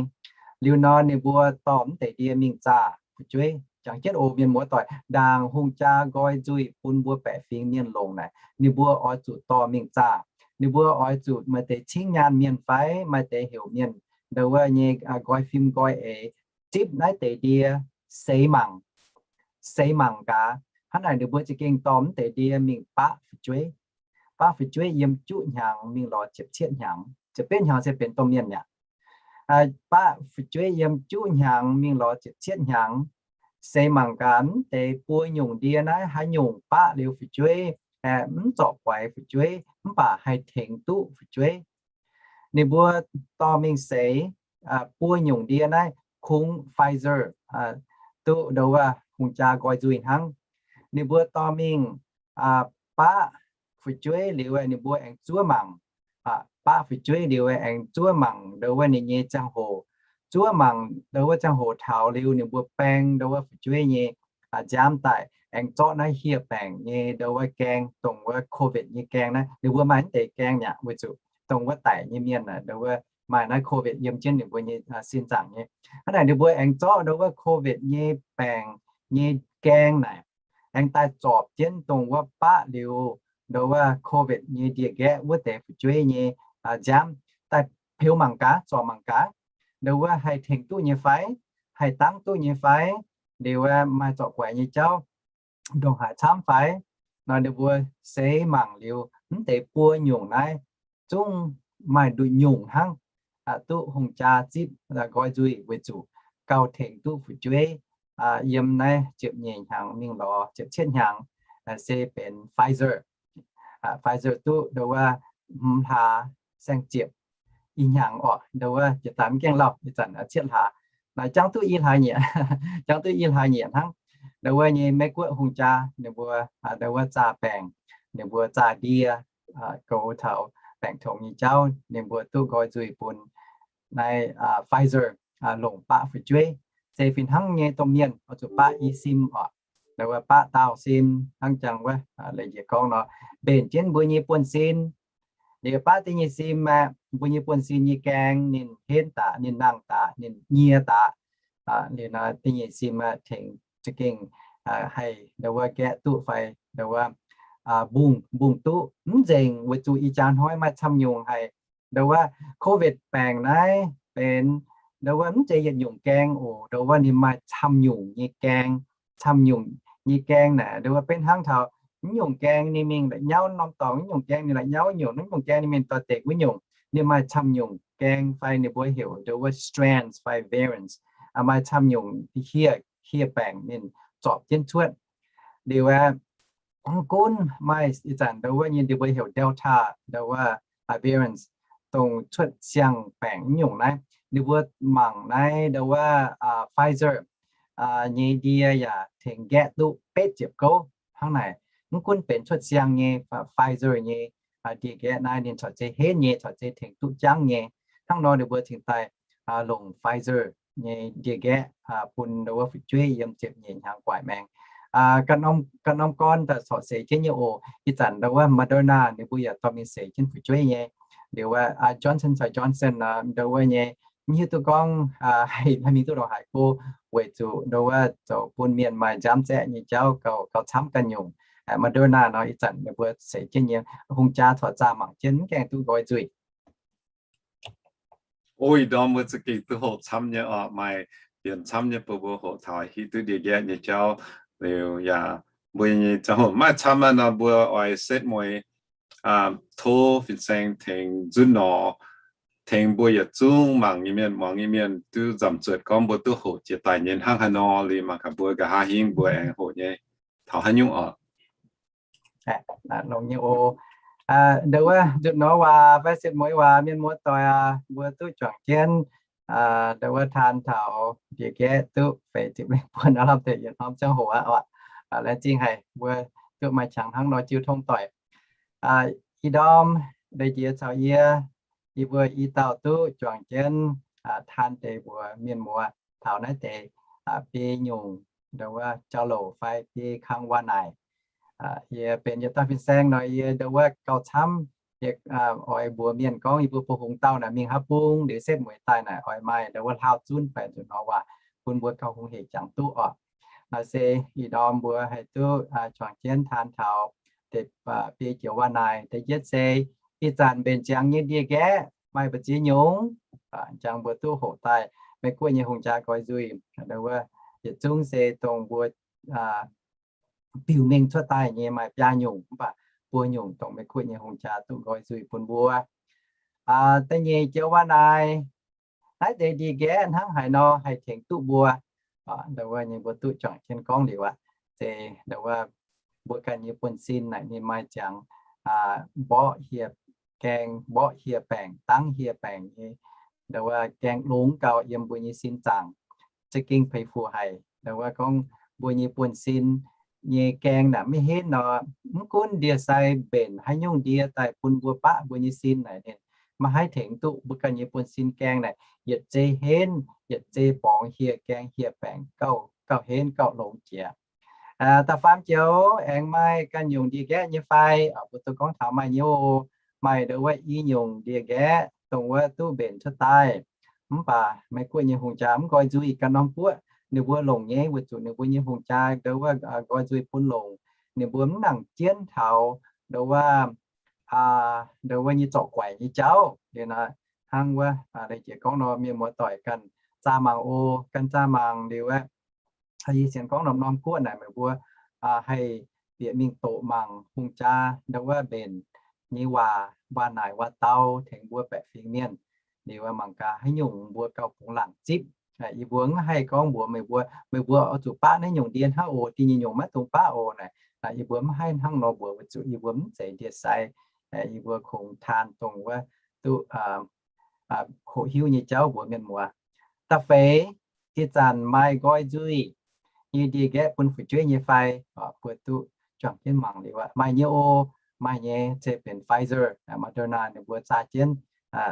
Liuz nor ninh mbuo dorh mv deix ndie mingh zaah fu'jueiv. Jangx jienv oc mienh muoz-doic, ndaangc hungh jaa nqoi nzuih bun mbuo baeqc fingx mienh longc naaic, ninh mbuo oix zuqc dorh mingh zaah. Ninh mbuo oix zuqc maaih deix cingv nyaanh mienh fai maaih deix heuc mienh ndau wuov nyei nqoi fim nqoi eix zipv naaiv deix ndie seix mangc, seix mangc gaax. Hnangv naaic ninh mbuo za'gengh dorh mv deix ndie mingh baqv fu'jueiv. Baqv fu'jueiv yiem juqv hnyangx mingh lorz ziepc cietv hnyangx. Ziepc betv hnyangx se benx domh mienh mi'aqv. Baqv fu'jueiv yiem juqv hnyangx mingh lorz ziepc cietv hnyangx, seix mangc gaax mv deix buo nyungc ndie naaiv haaix nyungc baqv liuz fu'jueiv aeqv, mv zorc guaix fu'jueiv mv baac haih tengx duqv fu'jueiv. Ninh mbuo dorh mingh seix buo nyungc ndie naaiv, kungx Pfizer duqv ndau wuov hungh jaa nqoi nzuih hnangv. Ninh mbuo dorh mingh baqv fu'jueiv liuz ninh mbuo aengx zuov mangc. Baqv fu'jueiv liuz aengx zuov mangc ndau wuov ninh nyei ziangh hoc. Zuov mangc ndau wuov ziangh hoc taux liuz ninh mbuo baeng ndau wuov fu'jueiv nyei nziaamv daaih, aengx zorqv naaiv hieh baengc nyei ndau wuov gaeng, dongh wuov COVID nyei gaeng naaiv. Ninh mbuo maaih mv deix gaeng mi'aqv, weic zuqc dongh wuov daic nyei mienh ndau wuov maaih naaiv COVID yiem jienv ninh mbuo nyei sin zaangc nyei. Hnangv naaic ninh mbuo aengx zorqv ndau wuov COVID nyei baengc nyei gaeng naaic, aengx daaih zorpc jienv dongh wuov baqv liuz ndau wuov COVID nyei ndie-nqaeqv wuov deix fu'jueiv nyei nziaamv daaih peux mangc gaax, zorc mangc gaax, ndau wuov haih tengx duqv nyei fai, haih dangv duqv nyei fai, liuz maaih zorc guaix nyei jauv ndongc haaix camv fai. Nor ninh mbuo seix mangc liuz mv deix buo nyungc naaiv zungv maaih nduqc nyungc hnangv duqv hungh jaa zipv nqoi nzuih weic zuqc gauh tengx duqv fu'jueiv yiem naaiv ziepc nyeic hnyangx mingh lorz ziepc cietv hnyangx se benx Pfizer. Pfizer duqv ndau wuov hmz hlaax saeng-ziepc i hnyangx orqc, ndau wuov jiex daaih mv gaengh lauh ih zanc cietv hlaax. Naaic jangv duqv i hlaax nyieqc, jangv duqv i hlaax nyieqc hnangv. Ndau wuov nyei Meiv-Guoqv hungh jaa ninh mbuo ndau wuov zaah baengc, ninh mbuo zaah ndie goux taux baengc tongx nyei jauv, ninh mbuo duqv nqoi nzuih bun naaiv Pfizer longc baqv fu'jueiv. Se fih hnangv nyei domh mienh oix zuqc baqv i sim orqc, ndau wuov baqv daauh sim hnangv jangx wuov leiz njiec gorngv nor, mbenc jienv mbuo nyei buonv-sin. Liuz baqv da'nyeic sim aeqv, mbuo nyei buonv-sin nyei gaeng ninh henv daaih, ninh nangh daaih, ninh nyie daaih. Liuz nor da'nyeic sim aeqv tengx za'gengh haih ndau wuov gaeqv duqv fai ndau wuov mbungh, mbungh duqv. Mv nzengc, weic zuqc ih jaax hnoi maaih camv nyungc haic ndau wuov COVID baengc naaiv benx ndau wuov mv zeiz yietc nyungc gaeng oc. Ndau wuov ninh maaih camv nyungc nyei gaeng. Camv nyungc nyei gaeng naaic ndau wuov benx hnangv taux mv nyungc gaeng ninh mingh la'nyauv norm dorngx, mv nyungc gaeng ninh la'nyauv wuov nyungc, mv nyungc gaeng ninh mingh doix-dekc wuov nyungc. Ninh maaih camv nyungc gaeng fai ninh mbuo heuc ndau wuov strands fai variants, maaih camv nyungc hieh, hieh baengc ninh zorpc jienv cuotv. Liuz aeqv, mv gunv maaih ih zanc ndau wuov nyei ninh mbuo heuc Delta ndau wuov variants, dongh cuotv siang-baengc nyungc naaiv, ninh mbuo mangc naaiv ndau wuov Pfizer nyei ndie yaac tengx nqaeqv duqv betv ziepc gouv hnangv naaic. Mv gunv benx cuotv siang nyei Pfizer nyei ndie-nqaeqv naaiv ninh corc zeiz henv nyei, corc zeiz tengx duqv jangv nyei. Hnangv nor ninh mbuo cingx daaih longc Pfizer nyei ndie-nqaeqv bun ndau wuov fu'jueiv yiem ziepc nyeic hnyangx guaaic maengx. Ganh norm gorn daaih corc seix jienv nyei oc. Ih zanc ndau wuov Moderna ninh mbuo yaac dorh mingh seix jienv fu'jueiv nyei. Liuz wuov Johnson caux Johnson ndau wuov nyei, mv hiuv duqv gorngv haih mingh duqv ndongc haaix go, weic zuqc ndau wuov zoux bun mienh maaih nziaamv zaeqv nyei jauv gauh, gauh camv ganh nyungc. Moderna nor ih zanc ninh mbuo seix jienv nyei, hungh jaa corc zaah mangc jienv mv gaengh duqv nqoi nzuih. O, ih ndorm mbuo za'gengh duqv hoqc camv nyei oc, maaih yienc camv nyei bun mbuo hoqc taux hiuv duqv ndie-nqaeqv nyei jauv. Liuz yaac mbuo nyei ziangh hoc maaih camv aqv nor, mbuo oix setv mueiz tov fin-saeng tengx nzunc nor tengx mbuo yietc zungv mangc nyei mienh, muangx nyei mienh duqv nzamc zuotc gorngv mbuo duqv hoqc jiex daaih nyei hnangv haaix nor. Liuz mangc gaax mbuo nqa'haav hingv mbuo aengx hoqc nyei taux haaix nyungc oc. Longx nyei oc. Ndau wuov nzutc nor waac fai setv mueiz waac mienh muoz-doic aac, mbuo duqv juangc jienv ndau wuov taan taux ndie-nqaeqv duqv feix ziepc lengh buonc aav lamh deix yietc norm ziangh hoc aqv oc. Laengz zingh haic mbuo duqv maaih qangx hnangv nor jiu tong doic. Ih ndorm deix jiex caux yie, yie mbuo i dauh duqv juangc jienv taan deix mbuox mienh muoz taux naaiv deix biei nyungc ndau wuov jauv-louc fai biei kang waac-naaic. Yie benx yietc dauh fin-saeng nor, yie ndau wuov gauh camv, yie oix mbuox mienh gorngv yie mbuo bun hungx dauh naaic mingh haaix bung liuz setv mueiz daaih naaic oix maaih ndau wuov hlaau zunv fai nzunc nor waac bun mbuo gauh hungh heic jangx duqv oc. Naaiv se ih ndorm mbuo haih duqv juangc jienv taan taux deix biei joux waac-naaic. Da'yietv se ih zanc mbenc ziangx nyei ndie-nqaeqv maaih mbu'ziex nyungc, jangx mbuo duqv hoqc daaih Meiv Guoqv nyei hungh jaa nqoi nzuih. Ndau wuov yietc zungv se dongh mbuo biux mingh cuotv daaih nyei maaih biaa nyungc, mv baac buo nyungc dongh Meiv Guoqv nyei hungh jaa duqv nqoi nzuih bun mbuo. Da'nyeic joux waac-naaic, naaiv deix ndie-nqaeqv hnangv haaix nor haih tengx duqv mbuo. Ndau wuov nyei mbuo duqv juangc jienv gorngv liuz aqv. Se ndau wuov mbuo ganh nyei buonv-sin naaic ninh maaih ziangx mborqv hieh gaeng, mborqv hieh baengc, dangv hieh baengc nyei ndau wuov gaeng longx gauh yiem mbuo nyei sin zaangc. Za'gengh peix fuc haic. Ndau wuov gorngv mbuo nyei buonv-sin nyei gaeng naaic maiv henv nor, mv gunv ndie-sai mbenc haaix nyungc ndie daaih bun mbuo baqv mbuo nyei sin naaic, ninh maiv haih tengx duqv mbuo ganh nyei buonv-sin gaeng naaic yietc zei henv, yietc zei borngz hieh gaeng hieh baengc, gauh henv gauh longx jiex. Da'faam joux aengx maaih ganh nyungc ndie-nqaeqv nyei fai? Mbuo duqv gorngv taux maaih nyei oc. Maaih ndau wuov i nyungc ndie-nqaeqv dongh wuov duqv mbenc cuotv daaih. Mv baac Meiv Guoqv nyei hungh jaa mv nqoi nzuih ganh norm guoqv. Ninh mbuo longc nyei weic zuqc ninh mbuo nyei hungh jaa ndau wuov nqoi nzuih bun longc. Ninh mbuo mv nangc jienv taux ndau wuov, ndau wuov nyei zorc guaix nyei jauv. Liuz nor hnangv wuov leiz jiex gorngv nor, mienh muoz-doic ganh zaah mangc oc. Ganh zaah mangc liuz aeqv, yie sienx gorngv norm-norm guoqv naaic meih mbuo haih bieqc mingh doqc mangc hungh jaa ndau wuov mbenc nyei waac, waac-naaic waac-dau tengx mbuo baeqc fingx mienh. Liuz mangc gaax haaix nyungc mbuo gauh bungx laangc zipv. Yie mbuo mv haih gorngv mbuox meih mbuo, meih mbuo oix zuqc baqv naaiv nyungc ndie hnangv oc, da'nyeic nyungc maiv dungx baqv oc naaic. Yie mbuo mv haih hnangv nor mbuox weic zuqc yie mbuo mv zeiz ndie-sai. Yie mbuo kungx taan dongh wuov duqv hoqc hiuv nyei jauv mbuox mienh muoz. Da'feix, ih zanc maaih nqoi nzuih nyei ndie-nqaeqv bun fu'jueiv nyei fai? Mbuo duqv juangc jienv mangc liuz aqv. Maaih nyei oc. Maaih nyei, se benx Pfizer, Moderna ninh mbuo zaah jienv.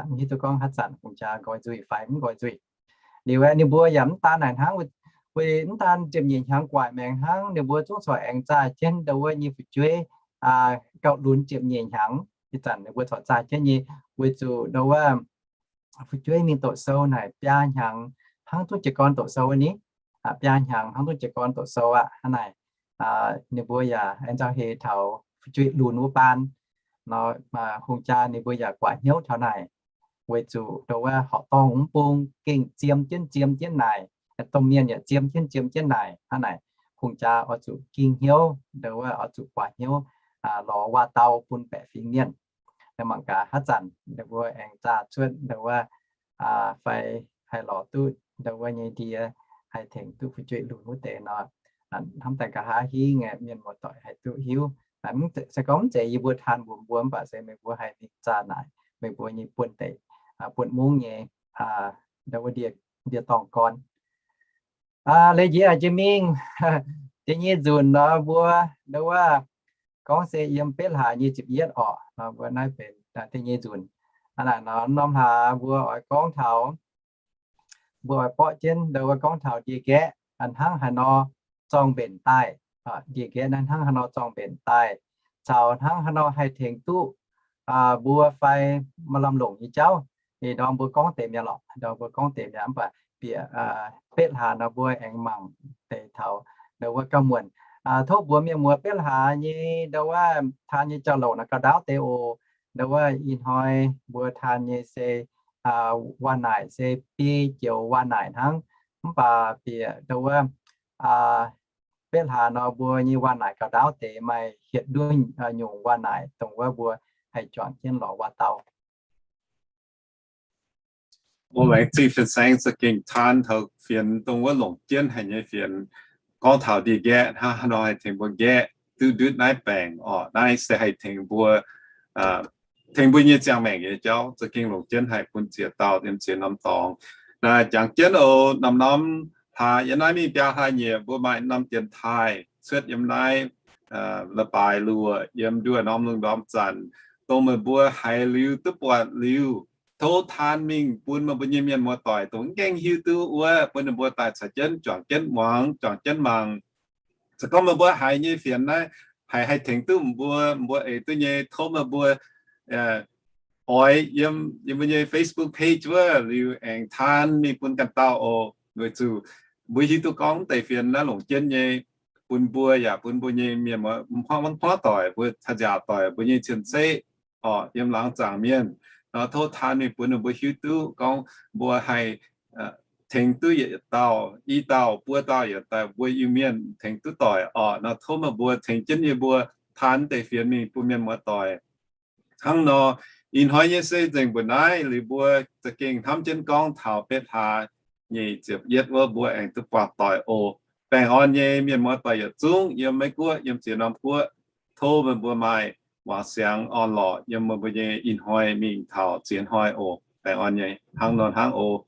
Mv hiuv duqv gorngv haaix zanc hungh jaa nqoi nzuih fai mv nqoi nzuih. Liuz aeqv, ninh mbuo yaac mv daan naaic hnangv, weic mv daan ziepc nyeic hnyangx guaaic maengx hnangv, ninh mbuo zungv corc aengx zaah jienv ndau wuov nyei fu'jueiv gauh lunx ziepc nyeic hnyangx. Ih zanc ninh mbuo corc zaah jienv nyei, weic zuqc ndau wuov fu'jueiv mingh doqc sou naaic biaa hnyangx hnangv duqv jiez gorn doqc sou wuov ni. Biaa hnyangx hnangv duqv jiez gorn doqc sou aqv. Hnangv naaic, ninh mbuo yaac aengx nzauh heix taux fu'jueiv lunx wuov baan nor, hungh jaa ninh mbuo yaac guaax hnyouv taux naaic, weic zuqc ndau wuov horqc dorngh mv bung gengh ziem jienv ziem jienv naaic, domh mienh yaac ziem jienv ziem jienv naaic. Hnangv naaic, hungh jaa oix zuqc ging hnyouv, ndau wuov oix zuqc guaax hnyouv lorz waac-dau bun baeqc fingx mienh. Mangc gaax haaix zanc ndau wuov aengx zaah cuotv ndau wuov fai haih lorz duqv ndau wuov nyei ndie haih tengx duqv fu'jueiv lunx wuov deix nor. Hnamv daaih nqa'haav hingv mienh muoz-doic haih duqv hiuv. Se gorngv mv zeiz yie mbuo taan mbuox mbuo, mv baac se meih mbuo haih mingh zaah naaic meih mbuo nyei buonv-deic, buonv-mungv nyei ndau wuov ndie, ndie-dorngh gorn. Leiz jiex a'jiex mingh da'nyeic nzunc nor mbuo ndau wuov gorngv se yiem betv hlaax nyei ziepc yietv orqc, mbuo naaiv benx da'nyeic nzunc. Hnangv naaic nor norm hlaax mbuo oix gorngv taux, mbuo oix borqv jienv ndau wuov gorngv taux ndie-nqaeqv hnangv haaix nor zorng mbenc daaih. Ndie-nqaeqv naaiv hnangv haaix nor zorng mbenc daaih, caux hnangv haaix nor haih tengx duqv mbuo fai maaih lamh longc nyei jauv. Ih ndorm mbuo gorngv deix mi'aqv lorqc, ndorm mbuo gorngv deix mi'aqv, mv baac bieqc betv hlaax nor mbuo aengx mangc deix taux ndau wuov gauh muonc. Tov mbuox mienh muoz betv hlaax nyei ndau wuov taan nyei jauv-louc naaiv gauh ndaauv deix oc. Ndau wuov ih hnoi mbuo taan nyei se waac-naaic se biei joux waac-naaic hnangv, mv baac bieqc ndau wuov betv hlaax nor mbuo nyei waac-naaic gauh ndaauv deix, maaih hietc nduov nyungc waac-naaic dongh wuov mbuo haih juangc jienv lorz waac-dau. Mbuo laengz zingh fin-saeng za'gengh taan taux fienx dongh wuov longc jienv haic nyei fienx. Gorngv taux ndie-nqaeqv hnangv haaix nor haih tengx mbuo nqaeqv duqv ndutv naaiv baengc orqc? Naaiv se haih tengx mbuo, tengx mbuo nyei ziangh maengc nyei jauv za'gengh longc jienv haic bun ziex dauh yiem ziex norm dorngx. Naaiv jangx jienv oc, norm-norm hlaax yiem naaiv mingh biaa hlaax nyieqc mbuo maaih norm dienx taaih cuotv yiem naaiv, la'baaix luoqc yiem nduov norm lungh ndorm zanc, dongh meih mbuo haiz liuz duqv buatc liuz, tov taan mingh bun meih mbuo nyei mienh muoz-doic dongh mv gaengh hiuv duqv wuov, bun ninh mbuo daaih caux jienv juangc jienv muangx, juangc jienv mangc. Se gorngv meih mbuo haiz nyei fienx naaiv haiz haih tengx duqv mbuo, mbuo eix duqv nyei, tov meih mbuo oix yiem, yiem mbuo nyei Facebook page wuov liuz aengx taan mingh bun ganh dauh oc. Weic zuqc mbuo hiuv duqv gorngv deix fienx naaiv longc jienv nyei, bun mbuo yaac bun mbuo nyei mienh muoz-doic, mbuo caux nziaauc doic, mbuo nyei cien-ceqv orqc, yiem laangz zaangc mienh nor, tov taan mingh bun ninh mbuo hiuv duqv gorngv mbuo haih tengx duqv yietc dauh, i dauh, buo dauh yaac daaih mbuo Iu-Mienh tengx duqv doic orqc. Nor tov meih mbuo tengx jienv yie mbuo taan deix fienx mingh bun mienh muoz-doic. Hnangv nor, ih hnoi nyei se nzengc mbuo naaiv liuz, mbuo za'gengh hnamv jienv gorngv taux betv hlaax nyei ziepc yietv wuov mbuo aengx duqv buangh doic oc. Baengh orn nyei mienh muoz-doic yietc zungv yiem Meiv Guoqv, yiem ziex norm guoqv, tov meih mbuo maaih wangc siangx orn-lorqc yiem meih mbuo nyei ih hnoi mingh taux ziex hnoi oc. Baengh orn nyei. Hnangv nor hnangv oc.